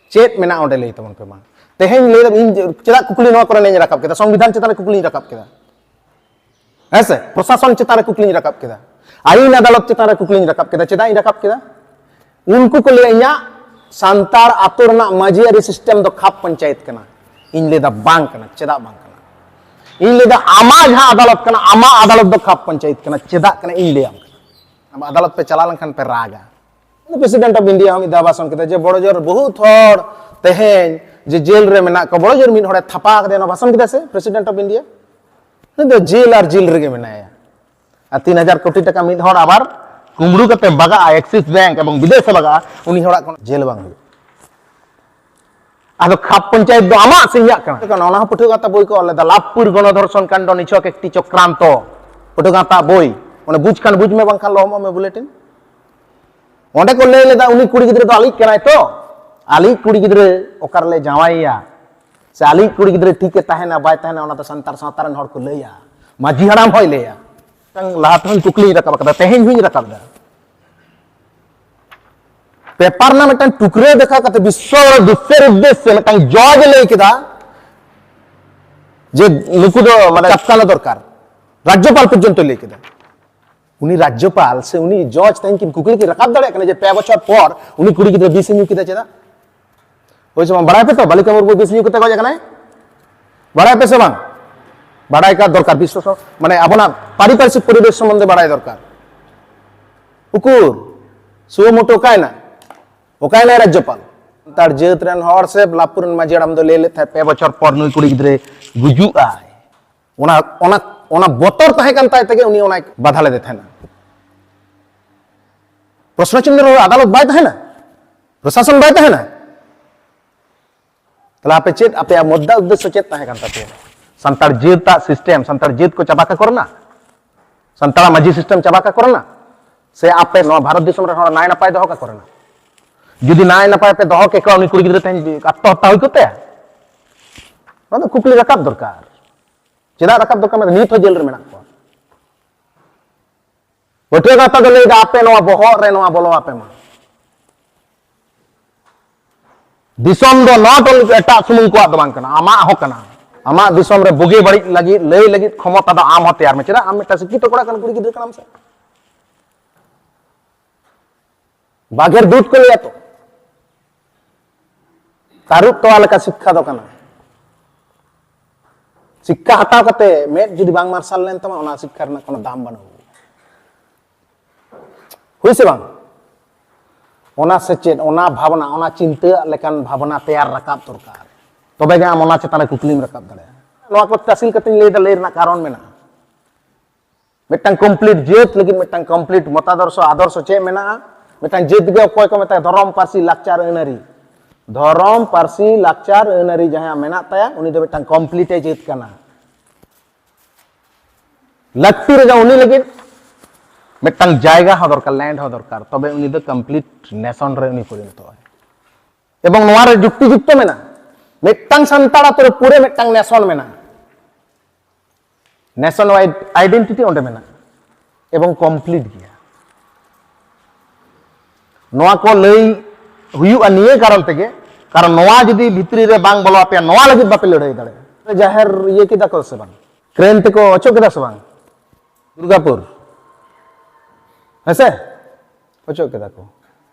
ᱪᱮᱫ ᱢᱮᱱᱟᱜᱼᱟ ᱚᱸᱰᱮ, ᱞᱟᱹᱭ ᱛᱟᱵᱚᱱ ᱯᱮ ᱢᱟ᱾ ᱛᱮᱦᱮᱧ ᱞᱟᱹᱭ ᱫᱟᱢ, ᱤᱧ ᱪᱮᱫᱟᱜ ᱠᱩᱠᱞᱤ ᱱᱚᱣᱟ ᱠᱚᱨᱮ ᱤᱧ ᱨᱟᱠᱟᱵ ᱠᱮᱫᱟ? ᱥᱚᱝᱵᱤᱫᱷᱟᱱ ᱪᱮᱛᱟᱱ ᱨᱮ ᱠᱩᱠᱞᱤᱧ ᱨᱟᱠᱟᱵ ᱠᱮᱫᱟ᱾ ᱦᱮᱸ ᱥᱮ? ᱯᱨᱚᱥᱟᱥᱚᱱ ᱪᱮᱛᱟᱱ ᱨᱮ ᱠᱩᱠᱞᱤᱧ ᱨᱟᱠᱟᱵ ᱠᱮᱫᱟ, ᱟᱹᱭᱤᱱ ᱟᱫᱟᱞᱚᱛ ᱪᱮᱛᱟᱱ ᱨᱮ ᱠᱩᱠᱞᱤᱧ ᱨᱟᱠᱟᱵ ᱠᱮᱫᱟ᱾ ᱪᱮᱫᱟᱜ ᱤᱧ ᱨᱟᱠᱟᱵ ᱠᱮᱫᱟ? ᱩᱱᱠᱩ ᱠᱚ ᱞᱟᱹᱭᱟ, ᱤᱧᱟᱹᱜ ᱥᱟᱱᱛᱟᱲ ᱟᱛᱳ ᱨᱮᱱᱟᱜ ᱢᱟᱹᱡᱷᱤ ᱟᱹᱨᱤ ᱥᱤᱥᱴᱮᱢ ᱫᱚ ᱠᱷᱟᱯ ᱯᱚᱧᱪᱟᱭᱮᱛ ᱠᱟᱱᱟ᱾ ᱤᱧ ᱞᱟᱹᱭᱫᱟ, ᱵᱟᱝ ᱠᱟᱱᱟ᱾ ᱪᱮᱫᱟᱜ ᱵᱟᱝ ᱠᱟᱱᱟ? ᱤᱧ ᱞᱟᱹᱭᱫᱟ, ᱟᱢᱟᱜ ᱡᱟᱦᱟᱸ ᱟᱫᱟᱞᱚᱛ ᱠᱟᱱᱟ, ᱟᱢᱟᱜ ᱟᱫᱟᱞᱚᱛ ᱫᱚ ᱠᱷᱟᱯ ᱯᱚᱧᱪᱟᱭᱮᱛ ᱠᱟᱱᱟ᱾ ᱪᱮᱫᱟᱜ ᱠᱟᱱᱟ? ᱤᱧ ᱞᱟᱹᱭᱟᱢ ᱠᱟᱱᱟ᱾ ᱟᱢᱟᱜ ᱟᱫᱟᱞᱚᱛ ᱯᱮ ᱪᱟᱞᱟᱣ ᱞᱮᱱᱠᱷᱟᱱ ᱯᱮ ᱨᱟᱜᱟ᱾ ᱯᱨᱮᱥᱤᱰᱮᱱᱴ ᱚᱯᱷ ᱤᱱᱰᱤᱭᱟ ᱦᱚᱸ ᱢᱤᱫ ᱫᱷᱟᱣ ᱵᱷᱟᱥᱚᱱ ᱠᱮᱫᱟ ᱡᱮ ᱵᱚᱲᱚ ᱡᱳᱨ ᱵᱚᱦᱩᱛ ᱦᱚᱲ ᱛᱮᱦᱮᱧ ᱡᱮ ᱡᱮᱞ ᱨᱮ ᱢᱮᱱᱟᱜ ᱠᱚᱣᱟ, ᱵᱚᱲᱚ ᱡᱳᱨ ᱢᱤᱫ ᱦᱚᱲᱮ ᱛᱷᱟᱯᱟ ᱠᱟᱫᱮᱭᱟ, ᱱᱚᱣᱟ ᱵᱷᱟᱥᱚᱱ ᱠᱮᱫᱟ ᱥᱮ ᱯᱨᱮᱥᱤᱰᱮᱱᱴ ᱚᱯᱷ ᱤᱱᱰᱤᱭᱟ? ᱩᱱᱤ ᱫᱚ ᱡᱮᱞ ᱟᱨ ᱡᱮᱞ ᱨᱮᱜᱮ ᱢᱮᱱᱟᱭᱟ᱾ ᱟᱨ ᱛᱤᱱ ᱦᱟᱡᱟᱨ ᱠᱳᱴᱤ ᱴᱟᱠᱟ ᱢᱤᱫ ᱦᱚᱲ ᱟᱵᱟᱨ ᱠᱩᱢᱵᱽᱲᱩ ᱠᱟᱛᱮ ᱵᱟᱜᱟᱜᱼᱟ, ᱮᱠᱥᱤᱥ ᱵᱮᱝᱠ ᱮᱵᱚᱝ ᱵᱤᱫᱮᱥᱮ ᱵᱟᱜᱟᱜᱼᱟ, ᱩᱱᱤ ᱦᱚᱲᱟᱜ ᱠᱳᱱᱳ ᱡᱮᱞ ᱵᱟᱝ ᱦᱩᱭᱩᱜᱼᱟ᱾ ᱟᱫᱚ ᱠᱷᱟᱯ ᱯᱚᱧᱪᱟᱭᱮᱛ ᱫᱚ ᱟᱢᱟᱜ ᱥᱮ ᱤᱧᱟᱹᱜ ᱠᱟᱱᱟ? ᱚᱱᱟ ᱦᱚᱸ ᱯᱟᱹᱴᱷᱩᱣᱟᱹ ᱜᱟᱶᱛᱟ ᱵᱳᱭ ᱠᱚ ᱚᱞ ᱞᱮᱫᱟ, ᱞᱟᱵᱷᱯᱩᱨ ᱜᱚᱱᱚᱫᱷᱚᱨᱥᱚᱱ ᱠᱟᱱᱰᱚ ᱱᱤᱪᱷᱚᱠ ᱮᱠᱴᱤ ᱪᱚᱠᱨᱟᱱᱛᱚ᱾ ᱯᱟᱹᱴᱷᱩᱣᱟᱹ ᱜᱟᱶᱛᱟ ᱵᱳᱭ, ᱚᱱᱟ ᱵᱩᱡᱽ ᱠᱷᱟᱱ ᱵᱩᱡᱽ ᱢᱮ, ᱵᱟᱝᱠᱷᱟᱱ ᱞᱚᱦᱚᱢᱚᱜ ᱢᱮ ᱵᱩᱞᱮᱴᱤᱱ᱾ ᱚᱸᱰᱮ ᱠᱚ ᱞᱟᱹᱭ ᱞᱮᱫᱟ, ᱩᱱᱤ ᱠᱩᱲᱤ ᱜᱤᱫᱽᱨᱟᱹ ᱫᱚ ᱟᱞᱮᱭᱤᱡ ᱠᱟᱱᱟᱭ ᱛᱚ, ᱟᱞᱮᱭᱤᱡ ᱠᱩᱲᱤ ᱜᱤᱫᱽᱨᱟᱹ ᱚᱠᱟ ᱨᱮᱞᱮ ᱡᱟᱶᱟᱭᱮᱭᱟ, ᱥᱮ ᱟᱞᱮᱭᱤᱡ ᱠᱩᱲᱤ ᱜᱤᱫᱽᱨᱟᱹ ᱴᱷᱤᱠ ᱮ ᱛᱟᱦᱮᱱᱟ ᱵᱟᱭ ᱛᱟᱦᱮᱱᱟ, ᱚᱱᱟ ᱫᱚ ᱥᱟᱱᱛᱟᱲ ᱥᱟᱶᱛᱟ ᱨᱮᱱ ᱦᱚᱲ ᱠᱚ ᱞᱟᱹᱭᱟ, ᱢᱟᱹᱡᱷᱤ ᱦᱟᱲᱟᱢ ᱦᱚᱸᱭ ᱞᱟᱹᱭᱟ᱾ ᱢᱤᱫᱴᱟᱝ ᱞᱟᱦᱟ ᱛᱮᱦᱚᱸᱧ ᱠᱩᱠᱞᱤᱧ ᱨᱟᱠᱟᱵ ᱟᱠᱟᱫᱟ, ᱛᱮᱦᱮᱧ ᱦᱚᱸᱧ ᱨᱟᱠᱟᱵ ᱮᱫᱟ᱾ ᱯᱮᱯᱟᱨ ᱨᱮᱱᱟᱜ ᱢᱤᱫᱴᱟᱝ ᱴᱩᱠᱨᱟᱹ ᱫᱮᱠᱷᱟᱣ ᱠᱟᱛᱮ ᱵᱤᱥᱥᱚ ᱫᱩᱥᱨᱮ ᱩᱫᱽᱫᱮᱥᱥᱮ ᱢᱤᱫᱴᱟᱝ ᱡᱚᱡᱽ ᱮ ᱞᱟᱹᱭ ᱠᱮᱫᱟ ᱡᱮ ᱱᱩᱠᱩ ᱫᱚ ᱢᱟᱱᱮ ᱪᱟᱯᱠᱟᱞᱟ ᱫᱚᱨᱠᱟᱨ, ᱨᱟᱡᱽᱡᱚᱯᱟᱞ ᱯᱚᱨᱡᱚᱱᱛᱚ ᱞᱟᱹᱭ ᱠᱮᱫᱟ᱾ ᱩᱱᱤ ᱨᱟᱡᱽᱡᱚᱯᱟᱞ ᱥᱮ ᱩᱱᱤ ᱡᱚᱡᱽ ᱛᱮᱦᱮᱧ ᱠᱤᱱ ᱠᱩᱠᱞᱤ ᱠᱤᱱ ᱨᱟᱠᱟᱵ ᱫᱟᱲᱮᱭᱟᱜ ᱠᱟᱱᱟ ᱡᱮ ᱯᱮ ᱵᱚᱪᱷᱚᱨ ᱯᱚᱨ ᱩᱱᱤ ᱠᱩᱲᱤ ᱜᱤᱫᱽᱨᱟᱹ ᱵᱤᱥ ᱮ ᱧᱩ ᱠᱮᱫᱟ ᱪᱮᱫᱟᱜ? ᱦᱳᱭ ᱥᱮ ᱵᱟᱝ? ᱵᱟᱲᱟᱭ ᱯᱮ ᱛᱚ, ᱵᱟᱞᱤᱠᱟ ᱢᱩᱨᱢᱩ ᱵᱤᱥ ᱧᱩ ᱠᱟᱛᱮ ᱜᱚᱡ ᱟᱠᱟᱱᱟᱭ? ᱵᱟᱲᱟᱭ ᱯᱮ ᱥᱮ ᱵᱟᱝ? ᱵᱟᱲᱟᱭ ᱠᱟᱜ ᱫᱚᱨᱠᱟᱨ, ᱵᱤᱥᱥᱚ ᱥᱚ-, ᱢᱟᱱᱮ ᱟᱵᱚᱱᱟᱜ ᱯᱟᱨᱤᱯᱟᱨᱥᱤᱠ ᱯᱚᱨᱤᱵᱮᱥ ᱥᱚᱢᱵᱚᱱᱫᱷᱮ ᱵᱟᱲᱟᱭ ᱫᱚᱨᱠᱟᱨ᱾ ᱩᱠᱩᱨ, ᱥᱩᱣᱚ ᱢᱳᱴᱳ ᱚᱠᱟᱭᱮᱱᱟ? ᱚᱠᱟᱭᱮᱱᱟᱭ ᱨᱟᱡᱽᱡᱚᱯᱟᱞ? ᱥᱟᱱᱛᱟᱲ ᱡᱟᱹᱛ ᱨᱮᱱ ᱦᱚᱲ ᱥᱮ ᱞᱟᱵᱷᱯᱩᱨ ᱨᱮᱱ ᱢᱟᱹᱡᱷᱤ ᱦᱟᱲᱟᱢ ᱫᱚ ᱞᱟᱹᱭ ᱞᱮᱫ ᱛᱟᱦᱮᱸᱫ, ᱯᱮ ᱵᱚᱪᱷᱚᱨ ᱯᱚᱨ ᱱᱩᱭ ᱠᱩᱲᱤ ᱜᱤᱫᱽᱨᱟᱹ ᱜᱩᱡᱩᱜ ᱟᱭ᱾ ᱚᱱᱟ, ᱚᱱᱟ, ᱚᱱᱟ ᱵᱚᱛᱚᱨ ᱛᱟᱦᱮᱸ ᱠᱟᱱ ᱛᱟᱭ ᱛᱮᱜᱮ ᱩᱱᱤ ᱚᱱᱟᱭ ᱵᱟᱫᱷᱟ ᱞᱮᱫᱮ ᱛᱟᱦᱮᱱᱟ᱾ ᱯᱨᱚᱥᱱᱚ ᱪᱤᱱᱦᱚ ᱨᱮ ᱟᱫᱟᱞᱚᱛ ᱵᱟᱭ ᱛᱟᱦᱮᱱᱟ? ᱯᱨᱚᱥᱟᱥᱚᱱ ᱵᱟᱭ ᱛᱟᱦᱮᱱᱟ? ᱛᱟᱦᱞᱮ ᱟᱯᱮ ᱪᱮᱫ, ᱟᱯᱮᱭᱟᱜ ᱢᱩᱫᱽᱫᱟ ᱩᱫᱽᱫᱮᱥᱥᱚ ᱪᱮᱫ ᱛᱟᱦᱮᱸ ᱠᱟᱱ ᱛᱟᱯᱮᱭᱟ? ᱥᱟᱱᱛᱟᱲ ᱡᱟᱹᱛᱟᱜ ᱥᱤᱥᱴᱮᱢ, ᱥᱟᱱᱛᱟᱲ ᱡᱟᱹᱛ ᱠᱚ ᱪᱟᱵᱟ ᱠᱟᱠᱚ ᱨᱮᱱᱟᱜ, ᱥᱟᱱᱛᱟᱲᱟᱜ ᱢᱟᱹᱡᱷᱤ ᱥᱤᱥᱴᱮᱢ ᱪᱟᱵᱟ ᱠᱟᱠᱚ ᱨᱮᱱᱟᱜ, ᱥᱮ ᱟᱯᱮ ᱱᱚᱣᱟ ᱵᱷᱟᱨᱚᱛ ᱫᱤᱥᱚᱢ ᱨᱮ ᱦᱚᱲ ᱱᱟᱭ ᱱᱟᱯᱟᱭ ᱫᱚᱦᱚ ᱠᱟᱠᱚ ᱨᱮᱱᱟᱜ? ᱡᱩᱫᱤ ᱱᱟᱭ ᱱᱟᱯᱟᱭ ᱯᱮ ᱫᱚᱦᱚ ᱠᱮᱠᱚᱣᱟ, ᱩᱱᱤ ᱠᱩᱲᱤ ᱜᱤᱫᱽᱨᱟᱹ ᱛᱮᱦᱮᱧ ᱟᱛᱛᱚᱦᱚᱛᱛᱟ ᱦᱩᱭ ᱠᱚᱜ ᱛᱟᱭᱟ? ᱱᱚᱣᱟ ᱫᱚ ᱠᱩᱠᱞᱤ ᱨᱟᱠᱟᱵ ᱫᱚᱨᱠᱟᱨ᱾ ᱪᱮᱫᱟᱜ ᱨᱟᱠᱟᱵ ᱫᱚᱨᱠᱟᱨ? ᱢᱮᱱᱫᱟ ᱱᱤᱛ ᱦᱚᱸ ᱡᱮᱞ ᱨᱮ ᱢᱮᱱᱟᱜ ᱠᱚᱣᱟ᱾ ᱯᱟᱹᱴᱷᱩᱣᱟᱹ ᱜᱟᱶᱛᱟ ᱫᱚ ᱞᱟᱹᱭᱫᱟ, ᱟᱯᱮ ᱱᱚᱣᱟ ᱵᱚᱦᱚᱜ ᱨᱮ ᱱᱚᱣᱟ ᱵᱚᱞᱚ ᱟᱯᱮ ᱢᱟ᱾ ᱫᱤᱥᱚᱢ ᱫᱚ not only ᱮᱴᱟᱜ ᱥᱩᱢᱩᱝ ᱠᱚᱣᱟᱜ ᱫᱚ ᱵᱟᱝ ᱠᱟᱱᱟ, ᱟᱢᱟᱜ ᱦᱚᱸ ᱠᱟᱱᱟ᱾ ᱟᱢᱟᱜ ᱫᱤᱥᱚᱢ ᱨᱮ ᱵᱩᱜᱤ ᱵᱟᱹᱲᱤᱡ ᱞᱟᱹᱜᱤᱫ, ᱞᱟᱹᱭ ᱞᱟᱹᱜᱤᱫ ᱠᱷᱚᱢᱚᱛᱟ ᱫᱚ ᱟᱢ ᱦᱚᱸ ᱛᱮᱭᱟᱨ ᱢᱮ᱾ ᱪᱮᱫᱟᱜ? ᱟᱢ ᱢᱤᱫᱴᱟᱝ ᱥᱤᱠᱠᱷᱤᱛᱚ ᱠᱚᱲᱟ ᱠᱟᱱᱟ, ᱠᱩᱲᱤ ᱜᱤᱫᱽᱨᱟᱹ ᱠᱟᱱᱟᱢ ᱥᱮ᱾ ᱵᱟᱜᱷᱮᱨ ᱫᱩᱫᱷ ᱠᱚ ᱞᱟᱹᱭᱟ ᱛᱚ, ᱛᱟᱹᱨᱩᱵ ᱛᱚᱣᱟ ᱞᱮᱠᱟ ᱥᱤᱠᱠᱷᱟ ᱫᱚ ᱠᱟᱱᱟ᱾ ᱥᱤᱠᱠᱷᱟ ᱦᱟᱛᱟᱣ ᱠᱟᱛᱮ ᱢᱮᱫ ᱡᱩᱫᱤ ᱵᱟᱝ ᱢᱟᱨᱥᱟᱞ ᱞᱮᱱ ᱛᱟᱢᱟ, ᱚᱱᱟ ᱥᱤᱠᱠᱷᱟ ᱨᱮᱱᱟᱜ ᱠᱳᱱᱳ ᱫᱟᱢ ᱵᱟᱹᱱᱩᱜᱼᱟ᱾ ᱦᱩᱭ ᱥᱮ ᱵᱟᱝ? ᱚᱱᱟ ᱥᱮᱪᱮᱫ, ᱚᱱᱟ ᱵᱷᱟᱵᱽᱱᱟ, ᱚᱱᱟ ᱪᱤᱱᱛᱟᱹ ᱞᱮᱠᱟᱱ ᱵᱷᱟᱵᱽᱱᱟ ᱛᱮᱭᱟᱨ ᱨᱟᱠᱟᱵ ᱫᱚᱨᱠᱟᱨ᱾ ᱛᱚᱵᱮ ᱜᱮ ᱟᱢ ᱚᱱᱟ ᱪᱮᱛᱟᱱ ᱨᱮ ᱠᱩᱠᱞᱤᱢ ᱨᱟᱠᱟᱵ ᱫᱟᱲᱮᱭᱟᱜᱼᱟ᱾ ᱱᱚᱣᱟ ᱠᱚ ᱛᱟᱥᱤᱞ ᱠᱟᱛᱮᱧ ᱞᱟᱹᱭ ᱮᱫᱟ, ᱞᱟᱹᱭ ᱨᱮᱱᱟᱜ ᱠᱟᱨᱚᱱ ᱢᱮᱱᱟᱜᱼᱟ᱾ ᱢᱤᱫᱴᱟᱝ complete ᱡᱟᱹᱛ ᱞᱟᱹᱜᱤᱫ ᱢᱤᱫᱴᱟᱝ complete ᱢᱚᱛᱟᱫᱚᱨᱥᱚ, ᱟᱫᱚᱨᱥᱚ ᱪᱮᱫ ᱢᱮᱱᱟᱜᱼᱟ? ᱢᱤᱫᱴᱟᱝ ᱡᱟᱹᱛ ᱜᱮ ᱚᱠᱚᱭ ᱠᱚ ᱢᱮᱛᱟᱭᱟ ᱫᱷᱚᱨᱚᱢ, ᱯᱟᱹᱨᱥᱤ, ᱞᱟᱠᱪᱟᱨ, ᱟᱹᱱᱟᱹᱨᱤ᱾ ᱫᱷᱚᱨᱚᱢ, ᱯᱟᱹᱨᱥᱤ, ᱞᱟᱠᱪᱟᱨ, ᱟᱹᱱᱟᱹᱨᱤ ᱡᱟᱦᱟᱸᱭᱟᱜ ᱢᱮᱱᱟᱜ ᱛᱟᱭᱟ, ᱩᱱᱤ ᱫᱚ ᱢᱤᱫᱴᱟᱝ complete ᱮ ᱡᱟᱹᱛ ᱠᱟᱱᱟ᱾ ᱞᱟᱹᱠᱛᱤ ᱨᱮᱫᱚ ᱩᱱᱤ ᱞᱟᱹᱜᱤᱫ ᱢᱤᱫᱴᱟᱝ ᱡᱟᱭᱜᱟ ᱦᱚᱸ ᱫᱚᱨᱠᱟᱨ, land ᱦᱚᱸ ᱫᱚᱨᱠᱟᱨ, ᱛᱚᱵᱮ ᱩᱱᱤ ᱫᱚ complete nation ᱨᱮ ᱩᱱᱤ ᱯᱚᱨᱤᱱᱚᱛᱚᱜᱼᱟᱭ᱾ ᱮᱵᱚᱝ ᱱᱚᱣᱟ ᱨᱮ ᱡᱩᱠᱛᱤ ᱡᱩᱠᱛᱚ ᱢᱮᱱᱟᱜᱼᱟ, ᱢᱤᱫᱴᱟᱝ ᱥᱟᱱᱛᱟᱲ ᱟᱛᱳ ᱨᱮ ᱯᱩᱨᱟᱹ ᱢᱤᱫᱴᱟᱝ nation ᱢᱮᱱᱟᱜᱼᱟ, nationwide identity ᱚᱸᱰᱮ ᱢᱮᱱᱟᱜᱼᱟ ᱮᱵᱚᱝ complete ᱜᱮᱭᱟ᱾ ᱱᱚᱣᱟ ᱠᱚ ᱞᱟᱹᱭ ᱦᱩᱭᱩᱜᱼᱟ ᱱᱤᱭᱟᱹ ᱠᱟᱨᱚᱱ ᱛᱮᱜᱮ, ᱠᱟᱨᱚᱱ ᱱᱚᱣᱟ ᱡᱩᱫᱤ ᱵᱷᱤᱛᱨᱤ ᱨᱮ ᱵᱟᱝ ᱵᱚᱞᱚ ᱟᱯᱮᱭᱟ, ᱱᱚᱣᱟ ᱞᱟᱹᱜᱤᱫ ᱵᱟᱯᱮ ᱞᱟᱹᱲᱦᱟᱹᱭ ᱫᱟᱲᱮᱭᱟᱜᱼᱟ᱾ ᱡᱟᱦᱮᱨ ᱤᱭᱟᱹ ᱠᱮᱫᱟ ᱠᱚ ᱥᱮ ᱵᱟᱝ? Crane ᱛᱮᱠᱚ ᱚᱪᱚᱜ ᱠᱮᱫᱟ ᱥᱮ ᱵᱟᱝ? ᱫᱩᱨᱜᱟᱯᱩᱨ, ᱦᱮᱸᱥᱮ? ᱚᱪᱚᱜ ᱠᱮᱫᱟ ᱠᱚ,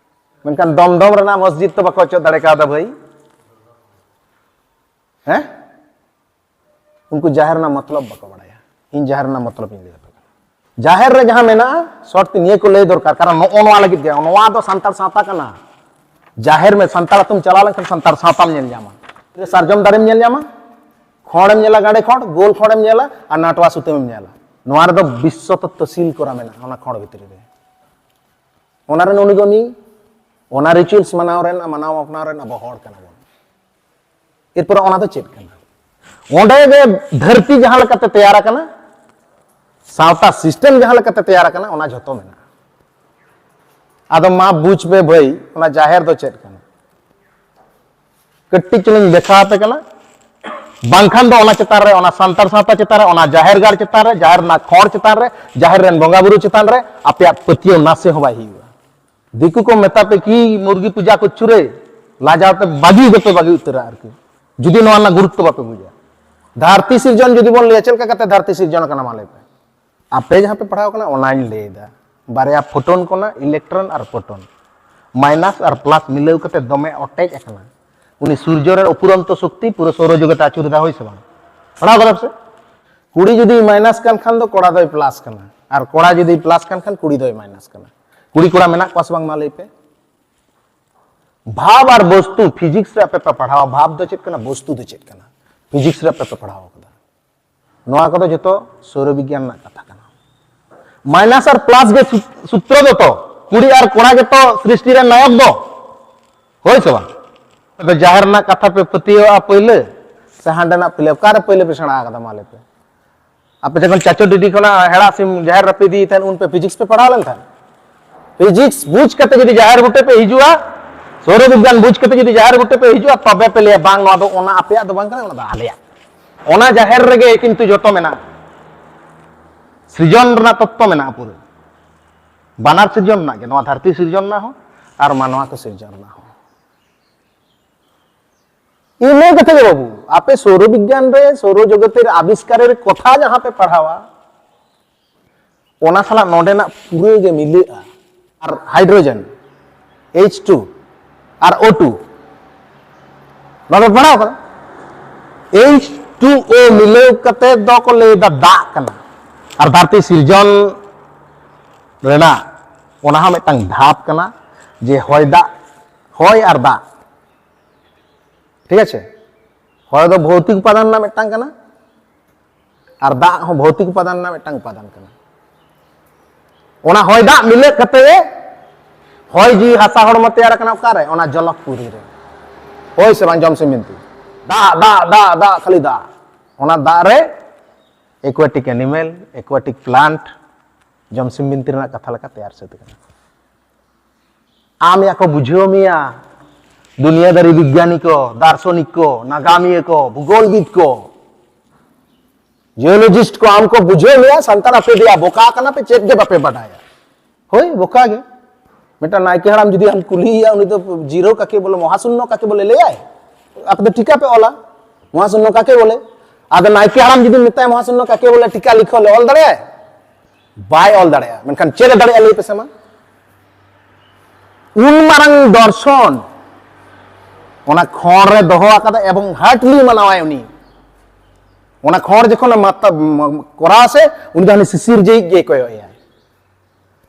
ᱢᱮᱱᱠᱷᱟᱱ ᱫᱚᱢᱫᱚᱢ ᱨᱮᱱᱟᱜ ᱢᱚᱥᱡᱤᱫ ᱛᱚ ᱵᱟᱠᱚ ᱚᱪᱚᱜ ᱫᱟᱲᱮ ᱠᱟᱣᱫᱟ ᱵᱷᱟᱹᱭ, ᱦᱮᱸ? ᱩᱱᱠᱩ ᱡᱟᱦᱮᱨ ᱨᱮᱱᱟᱜ ᱢᱚᱛᱞᱚᱵ ᱵᱟᱠᱚ ᱵᱟᱲᱟᱭᱟ᱾ ᱤᱧ ᱡᱟᱦᱮᱨ ᱨᱮᱱᱟᱜ ᱢᱚᱛᱞᱚᱵ ᱤᱧ ᱞᱟᱹᱭ ᱟᱯᱮ ᱠᱟᱱᱟ᱾ ᱡᱟᱦᱮᱨ ᱨᱮ ᱡᱟᱦᱟᱸ ᱢᱮᱱᱟᱜᱼᱟ, short ᱛᱮ ᱱᱤᱭᱟᱹ ᱠᱚ ᱞᱟᱹᱭ ᱫᱚᱨᱠᱟᱨ, ᱠᱟᱨᱚᱱ ᱱᱚᱜᱼᱚ ᱱᱚᱣᱟ ᱞᱟᱹᱜᱤᱫ ᱜᱮ, ᱱᱚᱣᱟ ᱫᱚ ᱥᱟᱱᱛᱟᱲ ᱥᱟᱶᱛᱟ ᱠᱟᱱᱟ᱾ ᱡᱟᱦᱮᱨ ᱢᱮ, ᱥᱟᱱᱛᱟᱲ ᱟᱛᱳᱢ ᱪᱟᱞᱟᱣ ᱞᱮᱱᱠᱷᱟᱱ ᱥᱟᱱᱛᱟᱲ ᱥᱟᱶᱛᱟᱢ ᱧᱮᱞ ᱧᱟᱢᱟ᱾ ᱥᱟᱨᱡᱚᱢ ᱫᱟᱨᱮᱢ ᱧᱮᱞ ᱧᱟᱢᱟ, ᱠᱷᱚᱲᱮᱢ ᱧᱮᱞᱟ, ᱜᱟᱸᱰᱮ ᱠᱷᱚᱲ, ᱜᱳᱞ ᱠᱷᱚᱲᱮᱢ ᱧᱮᱞᱟ, ᱟᱨ ᱱᱟᱴᱣᱟ ᱥᱩᱛᱟᱹᱢᱮᱢ ᱧᱮᱞᱟ᱾ ᱱᱚᱣᱟ ᱨᱮᱫᱚ ᱵᱤᱥᱥᱚ ᱛᱚᱛᱛᱚ ᱥᱤᱞ ᱠᱚᱨᱟ ᱢᱮᱱᱟᱜᱼᱟ ᱚᱱᱟ ᱠᱷᱚᱲ ᱵᱷᱤᱛᱨᱤ ᱨᱮ᱾ ᱚᱱᱟ ᱨᱮᱱ ᱩᱱᱤ ᱫᱚ ᱩᱱᱤ, ᱚᱱᱟ ᱨᱤᱪᱩᱭᱟᱞᱥ ᱢᱟᱱᱟᱣ ᱨᱮᱱ, ᱢᱟᱱᱟᱣ ᱟᱯᱱᱟᱣ ᱨᱮᱱ ᱟᱵᱚ ᱦᱚᱲ ᱠᱟᱱᱟ ᱵᱚᱱ᱾ ᱮᱨᱯᱚᱨᱮ ᱚᱱᱟ ᱫᱚ ᱪᱮᱫ ᱠᱟᱱᱟ? ᱚᱸᱰᱮ ᱜᱮ ᱫᱷᱟᱹᱨᱛᱤ ᱡᱟᱦᱟᱸ ᱞᱮᱠᱟᱛᱮ ᱛᱮᱭᱟᱨ ᱟᱠᱟᱱᱟ, ᱥᱟᱶᱛᱟ ᱥᱤᱥᱴᱮᱢ ᱡᱟᱦᱟᱸ ᱞᱮᱠᱟᱛᱮ ᱛᱮᱭᱟᱨ ᱟᱠᱟᱱᱟ, ᱚᱱᱟ ᱡᱷᱚᱛᱚ ᱢᱮᱱᱟᱜᱼᱟ᱾ ᱟᱫᱚ ᱢᱟ ᱵᱩᱡᱽ ᱯᱮ ᱵᱷᱟᱹᱭ, ᱚᱱᱟ ᱡᱟᱦᱮᱨ ᱫᱚ ᱪᱮᱫ ᱠᱟᱱᱟ? ᱠᱟᱹᱴᱤᱡ ᱪᱩᱞᱩᱧ ᱫᱮᱠᱷᱟᱣ ᱟᱯᱮ ᱠᱟᱱᱟ᱾ ᱵᱟᱝᱠᱷᱟᱱ ᱫᱚ ᱚᱱᱟ ᱪᱮᱛᱟᱱ ᱨᱮ, ᱚᱱᱟ ᱥᱟᱱᱛᱟᱲ ᱥᱟᱶᱛᱟ ᱪᱮᱛᱟᱱ ᱨᱮ, ᱚᱱᱟ ᱡᱟᱦᱮᱨ ᱜᱟᱲ ᱪᱮᱛᱟᱱ ᱨᱮ, ᱡᱟᱦᱮᱨ ᱨᱮᱱᱟᱜ ᱠᱷᱚᱲ ᱪᱮᱛᱟᱱ ᱨᱮ, ᱡᱟᱦᱮᱨ ᱨᱮᱱ ᱵᱚᱸᱜᱟ ᱵᱩᱨᱩ ᱪᱮᱛᱟᱱ ᱨᱮ ᱟᱯᱮᱭᱟᱜ ᱯᱟᱹᱛᱭᱟᱹᱣ ᱱᱟᱥᱮ ᱦᱚᱸ ᱵᱟᱭ ᱦᱩᱭᱩᱜᱼᱟ᱾ ᱫᱤᱠᱩ ᱠᱚ ᱢᱮᱛᱟ ᱯᱮ ᱠᱤ ᱢᱩᱨᱜᱤ ᱯᱩᱡᱟ ᱠᱚ ᱪᱩᱨᱮ, ᱞᱟᱡᱟᱣ ᱛᱮ ᱵᱟᱹᱜᱤ ᱜᱮᱯᱮ ᱵᱟᱹᱜᱤ ᱩᱛᱟᱹᱨᱟ ᱟᱨᱠᱤ, ᱡᱩᱫᱤ ᱱᱚᱣᱟ ᱨᱮᱱᱟᱜ ᱜᱩᱨᱩᱛᱛᱚ ᱵᱟᱯᱮ ᱵᱩᱡᱟ᱾ ᱫᱷᱟᱹᱨᱛᱤ ᱥᱤᱨᱡᱚᱱ ᱡᱩᱫᱤ ᱵᱚᱱ ᱞᱟᱹᱭᱟ, ᱪᱮᱫ ᱞᱮᱠᱟ ᱠᱟᱛᱮ ᱫᱷᱟᱹᱨᱛᱤ ᱥᱤᱨᱡᱚᱱ ᱟᱠᱟᱱᱟ ᱢᱟ ᱞᱟᱹᱭ ᱯᱮ? ᱟᱯᱮ ᱡᱟᱦᱟᱸ ᱯᱮ ᱯᱟᱲᱦᱟᱣ ᱠᱟᱱᱟ ᱚᱱᱟᱧ ᱞᱟᱹᱭ ᱮᱫᱟ᱾ ᱵᱟᱨᱭᱟ ᱯᱷᱳᱴᱚᱱ ᱠᱚ ᱢᱮᱱᱟᱜᱼᱟ, ᱤᱞᱮᱠᱴᱨᱚᱱ ᱟᱨ ᱯᱷᱳᱴᱚᱱ, ᱢᱟᱭᱱᱟᱥ ᱟᱨ ᱯᱞᱟᱥ ᱢᱤᱞᱟᱹᱣ ᱠᱟᱛᱮ ᱫᱚᱢᱮ ᱚᱴᱮᱡ ᱟᱠᱟᱱᱟ᱾ ᱩᱱᱤ ᱥᱩᱨᱡᱚ ᱨᱮ ᱚᱯᱩᱨᱚᱱᱛᱚ ᱥᱚᱠᱛᱤ ᱯᱩᱨᱟᱹ ᱥᱳᱨᱚ ᱡᱚᱜᱚᱛ ᱮ ᱟᱹᱪᱩᱨ ᱮᱫᱟ, ᱦᱳᱭ ᱥᱮ ᱵᱟᱝ? ᱯᱟᱲᱦᱟᱣ ᱠᱟᱫᱟ ᱯᱮ ᱥᱮ? ᱠᱩᱲᱤ ᱡᱩᱫᱤ ᱢᱟᱭᱱᱟᱥ ᱠᱟᱱ ᱠᱷᱟᱱ ᱫᱚ ᱠᱚᱲᱟ ᱫᱚᱭ ᱯᱞᱟᱥ ᱠᱟᱱᱟ, ᱟᱨ ᱠᱚᱲᱟ ᱡᱩᱫᱤ ᱯᱞᱟᱥ ᱠᱟᱱ ᱠᱷᱟᱱ ᱠᱩᱲᱤ ᱫᱚᱭ ᱢᱟᱭᱱᱟᱥ ᱠᱟᱱᱟ᱾ ᱠᱩᱲᱤ ᱠᱚᱲᱟ ᱢᱮᱱᱟᱜ ᱠᱚᱣᱟ ᱥᱮ ᱵᱟᱝ ᱢᱟ ᱞᱟᱹᱭ ᱯᱮ? ᱵᱷᱟᱵᱽ ᱟᱨ ᱵᱚᱥᱛᱩ, ᱯᱷᱤᱡᱤᱠᱥ ᱨᱮ ᱟᱯᱮ ᱯᱮ ᱯᱟᱲᱦᱟᱣᱟ, ᱵᱷᱟᱵᱽ ᱫᱚ ᱪᱮᱫ ᱠᱟᱱᱟ, ᱵᱚᱥᱛᱩ ᱫᱚ ᱪᱮᱫ ᱠᱟᱱᱟ, ᱯᱷᱤᱡᱤᱠᱥ ᱨᱮ ᱟᱯᱮ ᱯᱮ ᱯᱟᱲᱦᱟᱣ ᱠᱟᱫᱟ᱾ ᱱᱚᱣᱟ ᱠᱚᱫᱚ ᱡᱚᱛᱚ ᱥᱳᱨᱚ ᱵᱤᱜᱽᱜᱟᱱ ᱨᱮᱱᱟᱜ ᱠᱟᱛᱷᱟ ᱠᱟᱱᱟ᱾ ᱢᱟᱭᱱᱟᱥ ᱟᱨ ᱯᱞᱟᱥ ᱜᱮ ᱥᱩᱛ-, ᱥᱩᱛᱨᱚ ᱫᱚ ᱛᱚ, ᱠᱩᱲᱤ ᱟᱨ ᱠᱚᱲᱟ ᱜᱮᱛᱚ ᱥᱨᱤᱥᱴᱤ ᱨᱮᱱ ᱱᱟᱭᱚᱠ ᱫᱚ, ᱦᱳᱭ ᱥᱮ ᱵᱟᱝ? ᱟᱫᱚ ᱡᱟᱦᱮᱨ ᱨᱮᱱᱟᱜ ᱠᱟᱛᱷᱟ ᱯᱮ ᱯᱟᱹᱛᱭᱟᱹᱣᱟᱜᱼᱟ ᱯᱟᱹᱭᱞᱟᱹ, ᱥᱮ ᱦᱟᱸᱰᱮᱱᱟᱜ ᱯᱟᱹᱭᱞᱟᱹ? ᱚᱠᱟᱨᱮ ᱯᱟᱹᱭᱞᱟᱹ ᱯᱮ ᱥᱮᱬᱟ ᱟᱠᱟᱫᱟ ᱢᱟ ᱞᱟᱹᱭ ᱯᱮ? ᱟᱯᱮ ᱡᱚᱠᱷᱚᱱ ᱪᱟᱪᱳ ᱰᱤᱰᱤ ᱠᱷᱚᱱᱟᱜ ᱦᱮᱲᱟᱜ ᱥᱤᱢ ᱡᱟᱦᱮᱨ ᱨᱮᱯᱮ ᱤᱫᱤᱭᱮ ᱛᱟᱦᱮᱸᱫ, ᱩᱱ ᱯᱮ ᱯᱷᱤᱡᱤᱠᱥ ᱯᱮ ᱯᱟᱲᱦᱟᱣ ᱞᱮᱱ ᱛᱟᱦᱮᱸᱫ? ᱯᱷᱤᱡᱤᱠᱥ ᱵᱩᱡᱽ ᱠᱟᱛᱮ ᱡᱩᱫᱤ ᱡᱟᱦᱮᱨ ᱵᱩᱴᱟᱹ ᱯᱮ ᱦᱤᱡᱩᱜᱼᱟ, ᱥᱳᱨᱚ ᱵᱤᱜᱽᱜᱟᱱ ᱵᱩᱡᱽ ᱠᱟᱛᱮ ᱡᱩᱫᱤ ᱡᱟᱦᱮᱨ ᱵᱩᱴᱟᱹ ᱯᱮ ᱦᱤᱡᱩᱜᱼᱟ, ᱛᱚᱵᱮ ᱯᱮ ᱞᱟᱹᱭᱟ, "ᱵᱟᱝ, ᱱᱚᱣᱟ ᱫᱚ ᱚᱱᱟ ᱟᱯᱮᱭᱟᱜ ᱫᱚ ᱵᱟᱝ ᱠᱟᱱᱟ, ᱚᱱᱟ ᱫᱚ ᱟᱞᱮᱭᱟᱜ ᱠᱟᱱᱟ᱾" ᱚᱱᱟ ᱡᱟᱦᱮᱨ ᱨᱮᱜᱮ ᱠᱤᱱᱛᱩ ᱡᱚᱛᱚ ᱢᱮᱱᱟᱜᱼᱟ᱾ ᱥᱤᱨᱡᱚᱱ ᱨᱮᱱᱟᱜ ᱛᱚᱛᱛᱚ ᱢᱮᱱᱟᱜᱼᱟ ᱯᱩᱨᱟᱹ᱾ ᱵᱟᱱᱟᱨ ᱥᱤᱨᱡᱚᱱ ᱨᱮᱱᱟᱜ ᱜᱮ, ᱱᱚᱣᱟ ᱫᱷᱟᱹᱨᱛᱤ ᱥᱤᱨᱡᱚᱱ ᱨᱮᱱᱟᱜ ᱦᱚᱸ ᱟᱨ ᱢᱟᱱᱣᱟ ᱠᱚ ᱥᱤᱨᱡᱚᱱ ᱨᱮᱱᱟᱜ ᱦᱚᱸ᱾ ᱤᱱᱟᱹ ᱠᱟᱛᱷᱟ ᱜᱮ ᱵᱟᱹᱵᱩ, ᱟᱯᱮ ᱥᱳᱨᱚ ᱵᱤᱜᱽᱜᱟᱱ ᱨᱮ, ᱥᱳᱨᱚ ᱡᱚᱜᱚᱛ ᱨᱮ ᱟᱵᱤᱥᱠᱟᱨ ᱨᱮ ᱠᱚᱛᱷᱟ ᱡᱟᱦᱟᱸ ᱯᱮ ᱯᱟᱲᱦᱟᱣᱟ, ᱚᱱᱟ ᱥᱟᱞᱟᱜ ᱱᱚᱰᱮᱱᱟᱜ ᱯᱩᱨᱟᱹ ᱜᱮ ᱢᱤᱞᱟᱹᱜᱼᱟ᱾ ᱟᱨ ᱦᱟᱭᱰᱨᱳᱡᱮᱱ, H two, ᱟᱨ O two, ᱱᱚᱣᱟ ᱯᱮ ᱯᱟᱲᱦᱟᱣ ᱠᱟᱫᱟ? H two O ᱢᱤᱞᱟᱹᱣ ᱠᱟᱛᱮ ᱫᱚ ᱠᱚ ᱞᱟᱹᱭ ᱮᱫᱟ ᱫᱟᱜ ᱠᱟᱱᱟ᱾ ᱟᱨ ᱫᱷᱟᱹᱨᱛᱤ ᱥᱤᱨᱡᱚᱱ ᱨᱮᱱᱟᱜ ᱚᱱᱟ ᱦᱚᱸ ᱢᱤᱫᱴᱟᱝ ᱫᱷᱟᱯ ᱠᱟᱱᱟ, ᱡᱮ ᱦᱚᱭ ᱫᱟᱜ, ᱦᱚᱭ ᱟᱨ ᱫᱟᱜ, ᱴᱷᱤᱠ ᱟᱪᱷᱮ? ᱦᱚᱭ ᱫᱚ ᱵᱷᱳᱣᱛᱤᱠ ᱩᱯᱟᱫᱟᱱ ᱨᱮᱱᱟᱜ ᱢᱤᱫᱴᱟᱝ ᱠᱟᱱᱟ, ᱟᱨ ᱫᱟᱜ ᱦᱚᱸ ᱵᱷᱳᱣᱛᱤᱠ ᱩᱯᱟᱫᱟᱱ ᱨᱮᱱᱟᱜ ᱢᱤᱫᱴᱟᱝ ᱩᱯᱟᱫᱟᱱ ᱠᱟᱱᱟ᱾ ᱚᱱᱟ ᱦᱚᱭ ᱫᱟᱜ ᱢᱤᱞᱟᱹᱜ ᱠᱟᱛᱮ ᱜᱮ ᱦᱚᱭ ᱡᱤᱣᱤ ᱦᱟᱥᱟ ᱦᱚᱲᱢᱚ ᱛᱮᱭᱟᱨ ᱟᱠᱟᱱᱟ ᱚᱠᱟᱨᱮ? ᱚᱱᱟ ᱡᱚᱞᱚᱠᱯᱩᱨᱤ ᱨᱮ᱾ ᱦᱳᱭ ᱥᱮ ᱵᱟᱝ? ᱡᱚᱢᱥᱤᱢ ᱵᱤᱱᱛᱤ, ᱫᱟᱜ, ᱫᱟᱜ, ᱫᱟᱜ, ᱫᱟᱜ, ᱠᱷᱟᱹᱞᱤ ᱫᱟᱜ᱾ ᱚᱱᱟ ᱫᱟᱜ ᱨᱮ aquatic animal, aquatic plant, ᱡᱚᱢᱥᱤᱢ ᱵᱤᱱᱛᱤ ᱨᱮᱱᱟᱜ ᱠᱟᱛᱷᱟ ᱞᱮᱠᱟ ᱛᱮᱭᱟᱨ ᱥᱟᱹᱛ ᱟᱠᱟᱱᱟ᱾ ᱟᱢ ᱭᱟ ᱠᱚ ᱵᱩᱡᱷᱟᱹᱣ ᱢᱮᱭᱟ ᱫᱩᱱᱤᱭᱟᱹᱫᱟᱨᱤ ᱵᱤᱜᱽᱜᱟᱱᱤ ᱠᱚ, ᱫᱟᱨᱥᱚᱱᱤᱠ ᱠᱚ, ᱱᱟᱜᱟᱢᱤᱭᱟᱹ ᱠᱚ, ᱵᱷᱩᱜᱳᱞᱵᱤᱫ ᱠᱚ, ᱡᱤᱭᱳᱞᱚᱡᱤᱥᱴ ᱠᱚ, ᱟᱢ ᱠᱚ ᱵᱩᱡᱷᱟᱹᱣ ᱢᱮᱭᱟ, ᱥᱟᱱᱛᱟᱲ ᱟᱯᱮ ᱫᱮᱭᱟ ᱵᱚᱠᱟ ᱠᱟᱱᱟ ᱯᱮ, ᱪᱮᱫ ᱜᱮ ᱵᱟᱯᱮ ᱵᱟᱰᱟᱭᱟ᱾ ᱦᱳᱭ, ᱵᱚᱠᱟ ᱜᱮ᱾ ᱢᱤᱫᱴᱟᱝ ᱱᱟᱭᱠᱮ ᱦᱟᱲᱟᱢ ᱡᱩᱫᱤ ᱟᱢ ᱠᱩᱞᱤᱭᱮᱭᱟ, ᱩᱱᱤ ᱫᱚ ᱡᱤᱨᱳ ᱠᱟᱠᱮ ᱵᱚᱞᱮ, ᱢᱚᱦᱟᱥᱩᱱᱱᱚ ᱠᱟᱠᱮ ᱵᱚᱞᱮ ᱞᱟᱹᱭᱟᱭ? ᱟᱯᱮ ᱫᱚ ᱴᱤᱠᱟ ᱯᱮ ᱚᱞᱟ, ᱢᱚᱦᱟᱥᱩᱱᱱᱚ ᱠᱟᱠᱮ ᱵᱚᱞᱮ᱾ ᱟᱫᱚ ᱱᱟᱭᱠᱮ ᱦᱟᱲᱟᱢ ᱡᱩᱫᱤ ᱢᱮᱛᱟᱭ, "ᱢᱚᱦᱟᱥᱩᱱᱱᱚ ᱠᱟᱠᱮ ᱵᱚᱞᱮ, ᱴᱤᱠᱟ ᱞᱤᱠᱷᱚ ᱞᱮ", ᱚᱞ ᱫᱟᱲᱮᱭᱟᱜᱼᱟᱭ? ᱵᱟᱭ ᱚᱞ ᱫᱟᱲᱮᱭᱟᱜᱼᱟ᱾ ᱢᱮᱱᱠᱷᱟᱱ ᱪᱮᱫ ᱮ ᱫᱟᱲᱮᱭᱟᱜᱼᱟ, ᱞᱟᱹᱭ ᱯᱮᱥᱮ ᱢᱟ? ᱩᱱ ᱢᱟᱨᱟᱝ ᱫᱚᱨᱥᱚᱱ ᱚᱱᱟ ᱠᱷᱚᱲ ᱨᱮ ᱫᱚᱦᱚ ᱟᱠᱟᱫᱟ ᱮᱵᱚᱝ heartily ᱢᱟᱱᱟᱣᱟᱭ ᱩᱱᱤ᱾ ᱚᱱᱟ ᱠᱷᱚᱲ ᱡᱚᱠᱷᱚᱱ ᱮ ᱢᱟᱛᱟ-, ᱢ-, ᱠᱚᱨᱟᱣᱟ ᱥᱮ, ᱩᱱᱤ ᱫᱚ ᱦᱟᱱᱮ ᱥᱤᱥᱤᱨ ᱡᱟᱹᱭᱤᱡ ᱜᱮ ᱠᱚᱭᱚᱜ ᱮᱭᱟᱭ᱾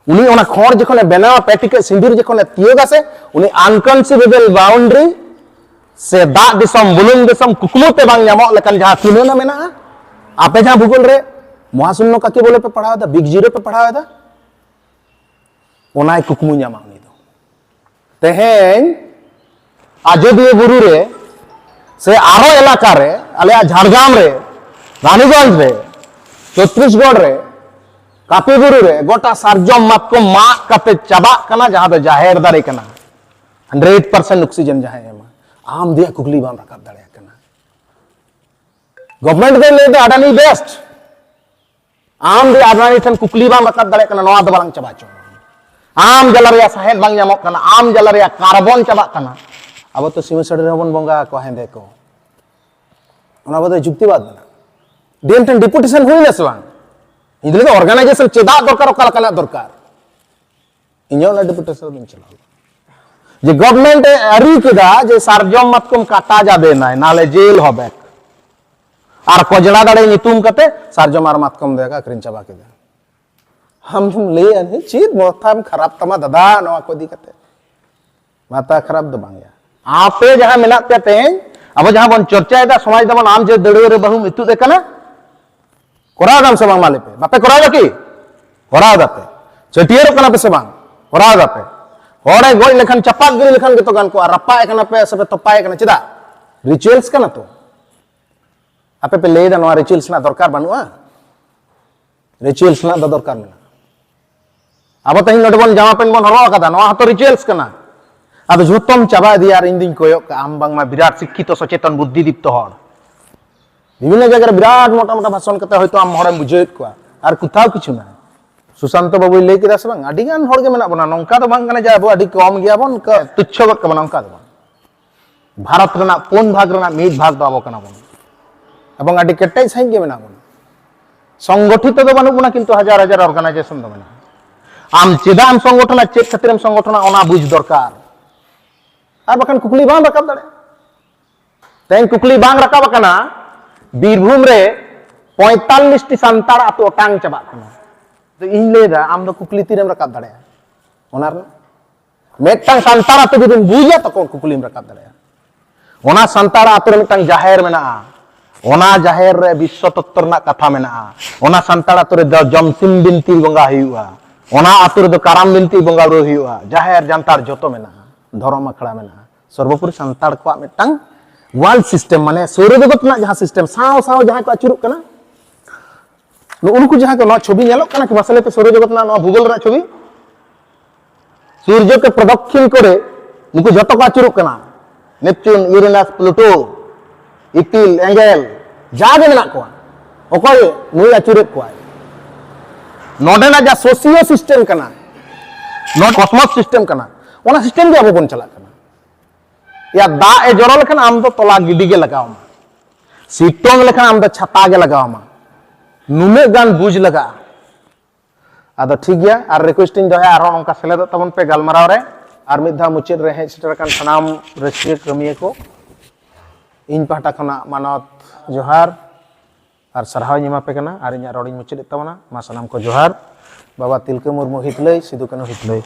ᱩᱱᱤ ᱚᱱᱟ ᱠᱷᱚᱲ ᱡᱚᱠᱷᱚᱱᱮ ᱵᱮᱱᱟᱣᱟ, ᱯᱮ ᱴᱤᱠᱟᱹᱜ ᱥᱤᱸᱫᱩᱨ ᱡᱚᱠᱷᱚᱱᱮ ᱛᱤᱭᱳᱜᱟ ᱥᱮ, ᱩᱱᱤ unconceivable boundary ᱥᱮ ᱫᱟᱜ ᱫᱤᱥᱚᱢ, ᱵᱩᱞᱩᱝ ᱫᱤᱥᱚᱢ ᱠᱩᱠᱢᱩ ᱛᱮ ᱵᱟᱝ ᱧᱟᱢᱚᱜ ᱞᱮᱠᱟᱱ ᱡᱟᱦᱟᱸ ᱛᱩᱞᱟᱹᱱᱟ ᱢᱮᱱᱟᱜᱼᱟ, ᱟᱯᱮ ᱡᱟᱦᱟᱸ ᱵᱷᱩᱜᱳᱞ ᱨᱮ ᱢᱚᱦᱟᱥᱩᱱᱱᱚ ᱠᱟᱠᱮ ᱵᱚᱞᱮ ᱯᱮ ᱯᱟᱲᱦᱟᱣ ᱮᱫᱟ, ᱵᱤᱜᱽ ᱡᱤᱨᱳ ᱯᱮ ᱯᱟᱲᱦᱟᱣ ᱮᱫᱟ, ᱚᱱᱟᱭ ᱠᱩᱠᱢᱩ ᱧᱟᱢᱟ ᱩᱱᱤ ᱫᱚ᱾ ᱛᱮᱦᱮᱧ ᱟᱡᱚᱫᱤᱭᱟᱹ ᱵᱩᱨᱩ ᱨᱮ ᱥᱮ ᱟᱨᱚ ᱮᱞᱟᱠᱟ ᱨᱮ, ᱟᱞᱮᱭᱟᱜ ᱡᱷᱟᱲᱜᱨᱟᱢ ᱨᱮ, ᱨᱟᱱᱤᱜᱚᱸᱡᱽ ᱨᱮ, ᱪᱷᱚᱛᱨᱤᱥᱜᱚᱲ ᱨᱮ, ᱠᱟᱹᱯᱤ ᱵᱩᱨᱩ ᱨᱮ ᱜᱚᱴᱟ ᱥᱟᱨᱡᱚᱢ ᱢᱟᱛᱠᱚᱢ ᱢᱟᱜ ᱠᱟᱛᱮ ᱪᱟᱵᱟᱜ ᱠᱟᱱᱟ, ᱡᱟᱦᱟᱸ ᱫᱚ ᱡᱟᱦᱮᱨ ᱫᱟᱨᱮ ᱠᱟᱱᱟ, hundred percent oxygen ᱡᱟᱦᱟᱸᱭ ᱮᱢᱟ᱾ ᱟᱢ ᱫᱮᱭᱟ ᱠᱩᱠᱞᱤ ᱵᱟᱢ ᱨᱟᱠᱟᱵ ᱫᱟᱲᱮᱭᱟᱜ ᱠᱟᱱᱟ᱾ ᱜᱚᱵᱷᱚᱨᱱᱢᱮᱱᱴ ᱫᱚᱭ ᱞᱟᱹᱭ ᱮᱫᱟ ᱟᱰᱟᱱᱤ ᱵᱮᱥᱴ, ᱟᱢ ᱫᱮᱭᱟ ᱟᱰᱟᱱᱤ ᱴᱷᱮᱱ ᱠᱩᱠᱞᱤ ᱵᱟᱢ ᱨᱟᱠᱟᱵ ᱫᱟᱲᱮᱭᱟᱜ ᱠᱟᱱᱟ, ᱱᱚᱣᱟ ᱫᱚ ᱵᱟᱞᱟᱝ ᱪᱟᱵᱟ ᱦᱚᱪᱚ᱾ ᱟᱢ ᱡᱟᱞᱟ ᱨᱮᱭᱟᱜ ᱥᱟᱦᱮᱫ ᱵᱟᱝ ᱧᱟᱢᱚᱜ ᱠᱟᱱᱟ, ᱟᱢ ᱡᱟᱞᱟ ᱨᱮᱭᱟᱜ ᱠᱟᱨᱵᱚᱱ ᱪᱟᱵᱟᱜ ᱠᱟᱱᱟ᱾ ᱟᱵᱚ ᱛᱚ ᱥᱤᱢᱟᱹ ᱥᱟᱹᱲᱤ ᱨᱮᱦᱚᱸ ᱵᱚᱱ ᱵᱚᱸᱜᱟ ᱟᱠᱚᱣᱟ ᱦᱮᱸᱫᱮ ᱠᱚ, ᱚᱱᱟ ᱵᱚᱫᱚᱞ ᱡᱩᱠᱛᱤᱵᱟᱫ ᱢᱮᱱᱟᱜᱼᱟ᱾ ᱰᱤ ᱮᱢ ᱴᱷᱮᱱ ᱰᱮᱯᱩᱴᱮᱥᱚᱱ ᱦᱩᱭᱱᱟ ᱥᱮ ᱵᱟᱝ? ᱤᱧ ᱫᱚ ᱞᱟᱹᱭᱫᱟ ᱚᱨᱜᱟᱱᱟᱭᱡᱮᱥᱚᱱ ᱪᱮᱫᱟᱜ ᱫᱚᱨᱠᱟᱨ, ᱚᱠᱟ ᱞᱮᱠᱟᱱᱟᱜ ᱫᱚᱨᱠᱟᱨ? ᱤᱧ ᱦᱚᱸ ᱚᱱᱟ ᱰᱮᱯᱩᱴᱮᱥᱚᱱ ᱨᱤᱧ ᱪᱟᱞᱟᱣ ᱞᱮᱱᱟ᱾ ᱡᱮ ᱜᱚᱵᱷᱚᱨᱱᱢᱮᱱᱴ ᱮ ᱟᱹᱨᱤ ᱠᱮᱫᱟ ᱡᱮ ᱥᱟᱨᱡᱚᱢ ᱢᱟᱛᱠᱚᱢ ᱠᱟᱴᱟ ᱡᱟᱵᱮ ᱱᱟᱭ, ᱱᱟᱞᱮ ᱡᱮᱞ ᱦᱚᱵᱮ᱾ ᱟᱨ ᱠᱚᱡᱽᱲᱟ ᱫᱟᱲᱮ ᱧᱩᱛᱩᱢ ᱠᱟᱛᱮ ᱥᱟᱨᱡᱚᱢ ᱟᱨ ᱢᱟᱛᱠᱚᱢ ᱫᱚ ᱟᱹᱠᱷᱨᱤᱧ ᱪᱟᱵᱟ ᱠᱮᱫᱟ᱾ ᱟᱢ ᱫᱚᱢ ᱞᱟᱹᱭᱟ, "ᱪᱮᱫ ᱢᱟᱛᱷᱟᱢ ᱠᱷᱟᱨᱟᱯ ᱛᱟᱢᱟ ᱫᱟᱫᱟ ᱱᱚᱣᱟ ᱠᱚ ᱤᱫᱤ ᱠᱟᱛᱮ?" ᱢᱟᱛᱷᱟ ᱠᱷᱟᱨᱟᱯ ᱫᱚ ᱵᱟᱝ ᱭᱟ᱾ ᱟᱯᱮ ᱡᱟᱦᱟᱸ ᱢᱮᱱᱟᱜ ᱯᱮᱭᱟ ᱛᱮᱦᱮᱧ, ᱟᱵᱚ ᱡᱟᱦᱟᱸ ᱵᱚᱱ ᱪᱚᱨᱪᱟᱭᱮᱫᱟ, ᱥᱚᱢᱟᱡᱽ ᱫᱟᱵᱚᱱ, ᱟᱢ ᱡᱮ ᱫᱟᱹᱲᱣᱟᱹ ᱨᱮ ᱵᱟᱹᱦᱩᱢ ᱤᱛᱩᱫ ᱮ ᱠᱟᱱᱟ, ᱠᱚᱨᱟᱣ ᱫᱟᱢ ᱥᱮ ᱵᱟᱝ? ᱢᱟ ᱞᱟᱹᱭ ᱯᱮ, ᱵᱟᱯᱮ ᱠᱚᱨᱟᱣ ᱫᱟ ᱠᱤ? ᱠᱚᱨᱟᱣ ᱫᱟᱯᱮ᱾ ᱪᱷᱟᱹᱴᱭᱟᱹᱨᱚᱜ ᱠᱟᱱᱟ ᱯᱮ ᱥᱮ ᱵᱟᱝ? ᱠᱚᱨᱟᱣ ᱫᱟᱯᱮ᱾ ᱦᱚᱲᱮ ᱜᱚᱡ ᱞᱮᱠᱷᱟᱱ ᱪᱟᱯᱟᱫ ᱜᱤᱰᱤ ᱞᱮᱠᱷᱟᱱ ᱜᱮᱛᱚ ᱜᱟᱱ ᱠᱚᱜᱼᱟ᱾ ᱨᱟᱯᱟᱜ ᱮ ᱠᱟᱱᱟ ᱯᱮ ᱥᱮ ᱯᱮ ᱛᱚᱯᱟᱭ ᱠᱟᱱᱟ? ᱪᱮᱫᱟᱜ? ᱨᱤᱪᱩᱣᱟᱞᱥ ᱠᱟᱱᱟ ᱛᱚ᱾ ᱟᱯᱮ ᱯᱮ ᱞᱟᱹᱭ ᱮᱫᱟ ᱱᱚᱣᱟ ᱨᱤᱪᱩᱣᱟᱞᱥ ᱨᱮᱱᱟᱜ ᱫᱚᱨᱠᱟᱨ ᱵᱟᱹᱱᱩᱜᱼᱟ? ᱨᱤᱪᱩᱣᱟᱞᱥ ᱨᱮᱱᱟᱜ ᱫᱚ ᱫᱚᱨᱠᱟᱨ ᱢᱮᱱᱟᱜᱼᱟ᱾ ᱟᱵᱚ ᱛᱮᱦᱮᱧ ᱱᱚᱰᱮ ᱵᱚᱱ ᱡᱟᱢᱟ ᱯᱮᱱᱴ ᱵᱚᱱ ᱦᱚᱨᱚᱜ ᱟᱠᱟᱫᱟ, ᱱᱚᱣᱟ ᱦᱚᱸᱛᱚ ᱨᱤᱪᱩᱣᱟᱞᱥ ᱠᱟᱱᱟ᱾ ᱟᱫᱚ ᱡᱷᱚᱛᱚᱢ ᱪᱟᱵᱟ ᱤᱫᱤᱭᱟ ᱟᱨ ᱤᱧ ᱫᱩᱧ ᱠᱚᱭᱚᱜ ᱠᱟᱜᱼᱟ, ᱟᱢ ᱵᱟᱝᱢᱟ ᱵᱤᱨᱟᱴ ᱥᱤᱠᱠᱷᱤᱛᱚ ᱥᱚᱪᱮᱛᱚᱱ ᱵᱩᱫᱽᱫᱷᱤ ᱫᱤᱯᱛᱚ ᱦᱚᱲ᱾ ᱵᱤᱵᱷᱤᱱᱱᱚ ᱡᱟᱭᱜᱟ ᱨᱮ ᱵᱤᱨᱟᱴ ᱢᱚᱴᱟ ᱢᱚᱴᱟ ᱵᱷᱟᱥᱚᱱ ᱠᱟᱛᱮ ᱦᱚᱭᱛᱳ ᱟᱢ ᱦᱚᱲᱮᱢ ᱵᱩᱡᱷᱟᱹᱣᱮᱫ ᱠᱚᱣᱟ, ᱟᱨ ᱠᱚᱛᱷᱟᱣ ᱠᱤᱪᱷᱩ ᱱᱟᱭ᱾ ᱥᱩᱥᱟᱱᱛᱚ ᱵᱟᱵᱩᱭ ᱞᱟᱹᱭ ᱠᱮᱫᱟ ᱥᱮ ᱵᱟᱝ, ᱟᱹᱰᱤ ᱜᱟᱱ ᱦᱚᱲ ᱜᱮ ᱢᱮᱱᱟᱜ ᱵᱚᱱᱟ, ᱱᱚᱝᱠᱟ ᱫᱚ ᱵᱟᱝ ᱠᱟᱱᱟ ᱡᱮ ᱟᱵᱚ ᱟᱹᱰᱤ ᱠᱚᱢ ᱜᱮᱭᱟᱵᱚᱱ, ᱠᱚ ᱛᱩᱪᱪᱷᱚ ᱜᱚᱫ ᱠᱟᱵᱚᱱᱟ, ᱚᱱᱠᱟ ᱫᱚ ᱵᱟᱝ᱾ ᱵᱷᱟᱨᱚᱛ ᱨᱮᱱᱟᱜ ᱯᱩᱱ ᱵᱷᱟᱜᱽ ᱨᱮᱱᱟᱜ ᱢᱤᱫ ᱵᱷᱟᱜᱽ ᱫᱚ ᱟᱵᱚ ᱠᱟᱱᱟ ᱵᱚᱱ, ᱮᱵᱚᱝ ᱟᱹᱰᱤ ᱠᱮᱴᱮᱡ ᱥᱟᱺᱦᱤᱡ ᱜᱮ ᱢᱮᱱᱟᱜ ᱵᱚᱱᱟ᱾ ᱥᱚᱝᱜᱚᱴᱷᱤᱛ ᱫᱚ ᱵᱟᱹᱱᱩᱜ ᱵᱚᱱᱟ, ᱠᱤᱱᱛᱩ ᱦᱟᱡᱟᱨ ᱦᱟᱡᱟᱨ ᱚᱨᱜᱟᱱᱟᱭᱡᱮᱥᱚᱱ ᱫᱚ ᱢᱮᱱᱟᱜᱼᱟ᱾ ᱟᱢ ᱪᱮᱫᱟᱜ ᱮᱢ ᱥᱚᱝᱜᱚᱴᱷᱚᱱᱟ, ᱪᱮᱫ ᱠᱷᱟᱹᱛᱤᱨ ᱮᱢ ᱥᱚᱝᱜᱚᱴᱷᱚᱱᱟ, ᱚᱱᱟ ᱵᱩᱡᱽ ᱫᱚᱨᱠᱟᱨ᱾ ᱟᱨ ᱵᱟᱠᱷᱟᱱ ᱠᱩᱠᱞᱤ ᱵᱟᱢ ᱨᱟᱠᱟᱵ ᱫᱟᱲᱮᱭᱟᱜᱼᱟ᱾ ᱛᱮᱦᱮᱧ ᱠᱩᱠᱞᱤ ᱵᱟᱝ ᱨᱟᱠᱟᱵ ᱟᱠᱟᱱᱟ, ᱵᱤᱨᱵᱷᱩᱢ ᱨᱮ ᱯᱚᱸᱭᱛᱟᱞᱞᱤᱥ ᱴᱤ ᱥᱟᱱᱛᱟᱲ ᱟᱹᱛᱩ ᱚᱴᱟᱝ ᱪᱟᱵᱟᱜ ᱠᱟᱱᱟ᱾ ᱛᱚ ᱤᱧ ᱞᱟᱹᱭ ᱮᱫᱟ, ᱟᱢ ᱫᱚ ᱠᱩᱠᱞᱤ ᱛᱤᱨᱮᱢ ᱨᱟᱠᱟᱵ ᱫᱟᱲᱮᱭᱟᱜᱼᱟ? ᱚᱱᱟ ᱨᱮᱱᱟᱜ ᱢᱤᱫᱴᱟᱝ ᱥᱟᱱᱛᱟᱲ ᱟᱹᱛᱩ ᱡᱩᱫᱤᱢ ᱵᱩᱡᱟ, ᱛᱚᱠᱷᱚᱱ ᱠᱩᱠᱞᱤᱢ ᱨᱟᱠᱟᱵ ᱫᱟᱲᱮᱭᱟᱜᱼᱟ᱾ ᱚᱱᱟ ᱥᱟᱱᱛᱟᱲ ᱟᱹᱛᱩ ᱨᱮ ᱢᱤᱫᱴᱟᱝ ᱡᱟᱦᱮᱨ ᱢᱮᱱᱟᱜᱼᱟ, ᱚᱱᱟ ᱡᱟᱦᱮᱨ ᱨᱮ ᱵᱤᱥᱥᱚ ᱛᱚᱛᱛᱚ ᱨᱮᱱᱟᱜ ᱠᱟᱛᱷᱟ ᱢᱮᱱᱟᱜᱼᱟ, ᱚᱱᱟ ᱥᱟᱱᱛᱟᱲ ᱟᱹᱛᱩ ᱨᱮᱫᱚ ᱡᱚᱢᱥᱤᱢ ᱵᱤᱱᱛᱤ ᱵᱚᱸᱜᱟ ᱦᱩᱭᱩᱜᱼᱟ, ᱚᱱᱟ ᱟᱹᱛᱩ ᱨᱮᱫᱚ ᱠᱟᱨᱟᱢ ᱵᱤᱱᱛᱤ ᱵᱚᱸᱜᱟ ᱵᱩᱨᱩ ᱦᱩᱭᱩᱜᱼᱟ, ᱡᱟᱦᱮᱨ ᱡᱟᱱᱛᱷᱟᱲ ᱡᱚᱛᱚ ᱢᱮᱱᱟᱜᱼᱟ, ᱫᱷᱚᱨᱚᱢ ᱟᱠᱷᱲᱟ ᱢᱮᱱᱟᱜᱼᱟ᱾ ᱥᱚᱨᱵᱚᱯᱚᱨᱤ ᱥᱟᱱᱛᱟᱲ ᱠᱚᱣᱟᱜ ᱢᱤᱫᱴᱟᱝ ᱣᱟᱨᱞᱰ ᱥᱤᱥᱴᱮᱢ, ᱢᱟᱱᱮ ᱥᱳᱨᱚ ᱡᱚᱜᱚᱛ ᱨᱮᱱᱟᱜ ᱡᱟᱦᱟᱸ ᱥᱤᱥᱴᱮᱢ, ᱥᱟᱶ ᱥᱟᱶ ᱡᱟᱦᱟᱸ ᱠᱚ ᱟᱹᱪᱩᱨᱚᱜ ᱠᱟᱱᱟ, ᱱᱩᱜᱼᱩ ᱱᱩᱠᱩ ᱡᱟᱦᱟᱸ ᱠᱚ, ᱱᱚᱣᱟ ᱪᱷᱚᱵᱤ ᱧᱮᱞᱚᱜ ᱠᱟᱱᱟ ᱠᱤ? ᱢᱟᱥᱮ ᱞᱟᱹᱭ ᱯᱮ, ᱥᱳᱨᱚ ᱡᱚᱜᱚᱛ ᱨᱮᱱᱟᱜ ᱱᱚᱣᱟ ᱵᱷᱩᱜᱳᱞ ᱨᱮᱱᱟᱜ ᱪᱷᱚᱵᱤ᱾ ᱥᱩᱨᱡᱚ ᱠᱮ ᱯᱨᱚᱫᱚᱠᱠᱷᱤᱱ ᱠᱚᱨᱮ ᱱᱩᱠᱩ ᱡᱚᱛᱚ ᱠᱚ ᱟᱹᱪᱩᱨᱚᱜ ᱠᱟᱱᱟ᱾ ᱱᱮᱯᱪᱩᱱ, ᱤᱭᱩᱨᱮᱱᱟᱥ, ᱯᱞᱩᱴᱳ, ᱤᱯᱤᱞ, ᱮᱸᱜᱮᱞ, ᱡᱟ ᱜᱮ ᱢᱮᱱᱟᱜ ᱠᱚᱣᱟ, ᱚᱠᱚᱭ ᱱᱩᱭ ᱟᱹᱪᱩᱨᱮᱫ ᱠᱚᱣᱟᱭ? ᱱᱚᱰᱮᱱᱟᱜ ᱡᱟ ᱥᱳᱥᱤᱭᱳ ᱥᱤᱥᱴᱮᱢ ᱠᱟᱱᱟ, ᱱᱚᱰᱮ ᱠᱚᱥᱢᱚᱥ ᱥᱤᱥᱴᱮᱢ ᱠᱟᱱᱟ, ᱚᱱᱟ ᱥᱤᱥᱴᱮᱢ ᱜᱮ ᱟᱵᱚ ᱵᱚᱱ ᱪᱟᱞᱟᱜ ᱠᱟᱱᱟ᱾ ᱭᱟ, ᱫᱟᱜ ᱮ ᱡᱚᱨᱚ ᱞᱮᱠᱷᱟᱱ ᱟᱢ ᱫᱚ ᱛᱚᱞᱟ ᱜᱤᱰᱤ ᱜᱮ ᱞᱟᱜᱟᱣ ᱟᱢᱟ, ᱥᱤᱛᱩᱝ ᱞᱮᱠᱷᱟᱱ ᱟᱢ ᱫᱚ ᱪᱷᱟᱛᱟ ᱜᱮ ᱞᱟᱜᱟᱣ ᱟᱢᱟ᱾ ᱱᱩᱱᱟᱹᱜ ᱜᱟᱱ ᱵᱩᱡᱽ ᱞᱟᱜᱟᱜᱼᱟ᱾ ᱟᱫᱚ ᱴᱷᱤᱠ ᱜᱮᱭᱟ, ᱟᱨ ᱨᱤᱠᱩᱭᱮᱥᱴ ᱤᱧ ᱫᱚᱦᱚᱭᱟ, ᱟᱨᱦᱚᱸ ᱱᱚᱝᱠᱟ ᱥᱮᱞᱮᱫᱚᱜ ᱛᱟᱵᱚᱱ ᱯᱮ ᱜᱟᱞᱢᱟᱨᱟᱣ ᱨᱮ᱾ ᱟᱨ ᱢᱤᱫ ᱫᱷᱟᱣ ᱢᱩᱪᱟᱹᱫ ᱨᱮ ᱦᱮᱡ ᱥᱮᱴᱮᱨ ᱟᱠᱟᱱ ᱥᱟᱱᱟᱢ ᱨᱟᱹᱥᱤᱭᱟᱹ ᱠᱟᱹᱢᱤᱭᱟᱹ ᱠᱚ, ᱤᱧ ᱯᱟᱦᱴᱟ ᱠᱷᱚᱱᱟᱜ ᱢᱟᱱᱚᱛ ᱡᱚᱦᱟᱨ ᱟᱨ ᱥᱟᱨᱦᱟᱣ ᱤᱧ ᱮᱢᱟ ᱯᱮ ᱠᱟᱱᱟ᱾ ᱟᱨ ᱤᱧᱟᱹᱜ ᱨᱚᱲᱤᱧ ᱢᱩᱪᱟᱹᱫᱮᱫ ᱛᱟᱵᱚᱱᱟ᱾ ᱢᱟ ᱥᱟᱱᱟᱢ ᱠᱚ ᱡᱚᱦᱟᱨ᱾ ᱵᱟᱵᱟ ᱛᱤᱞᱠᱟᱹ ᱢᱩᱨᱢᱩ ᱦᱤᱛᱞᱟᱹᱭ, ᱥᱤᱫᱩ ᱠᱟᱹᱱᱦᱩ ᱦᱤᱛᱞᱟᱹᱭ᱾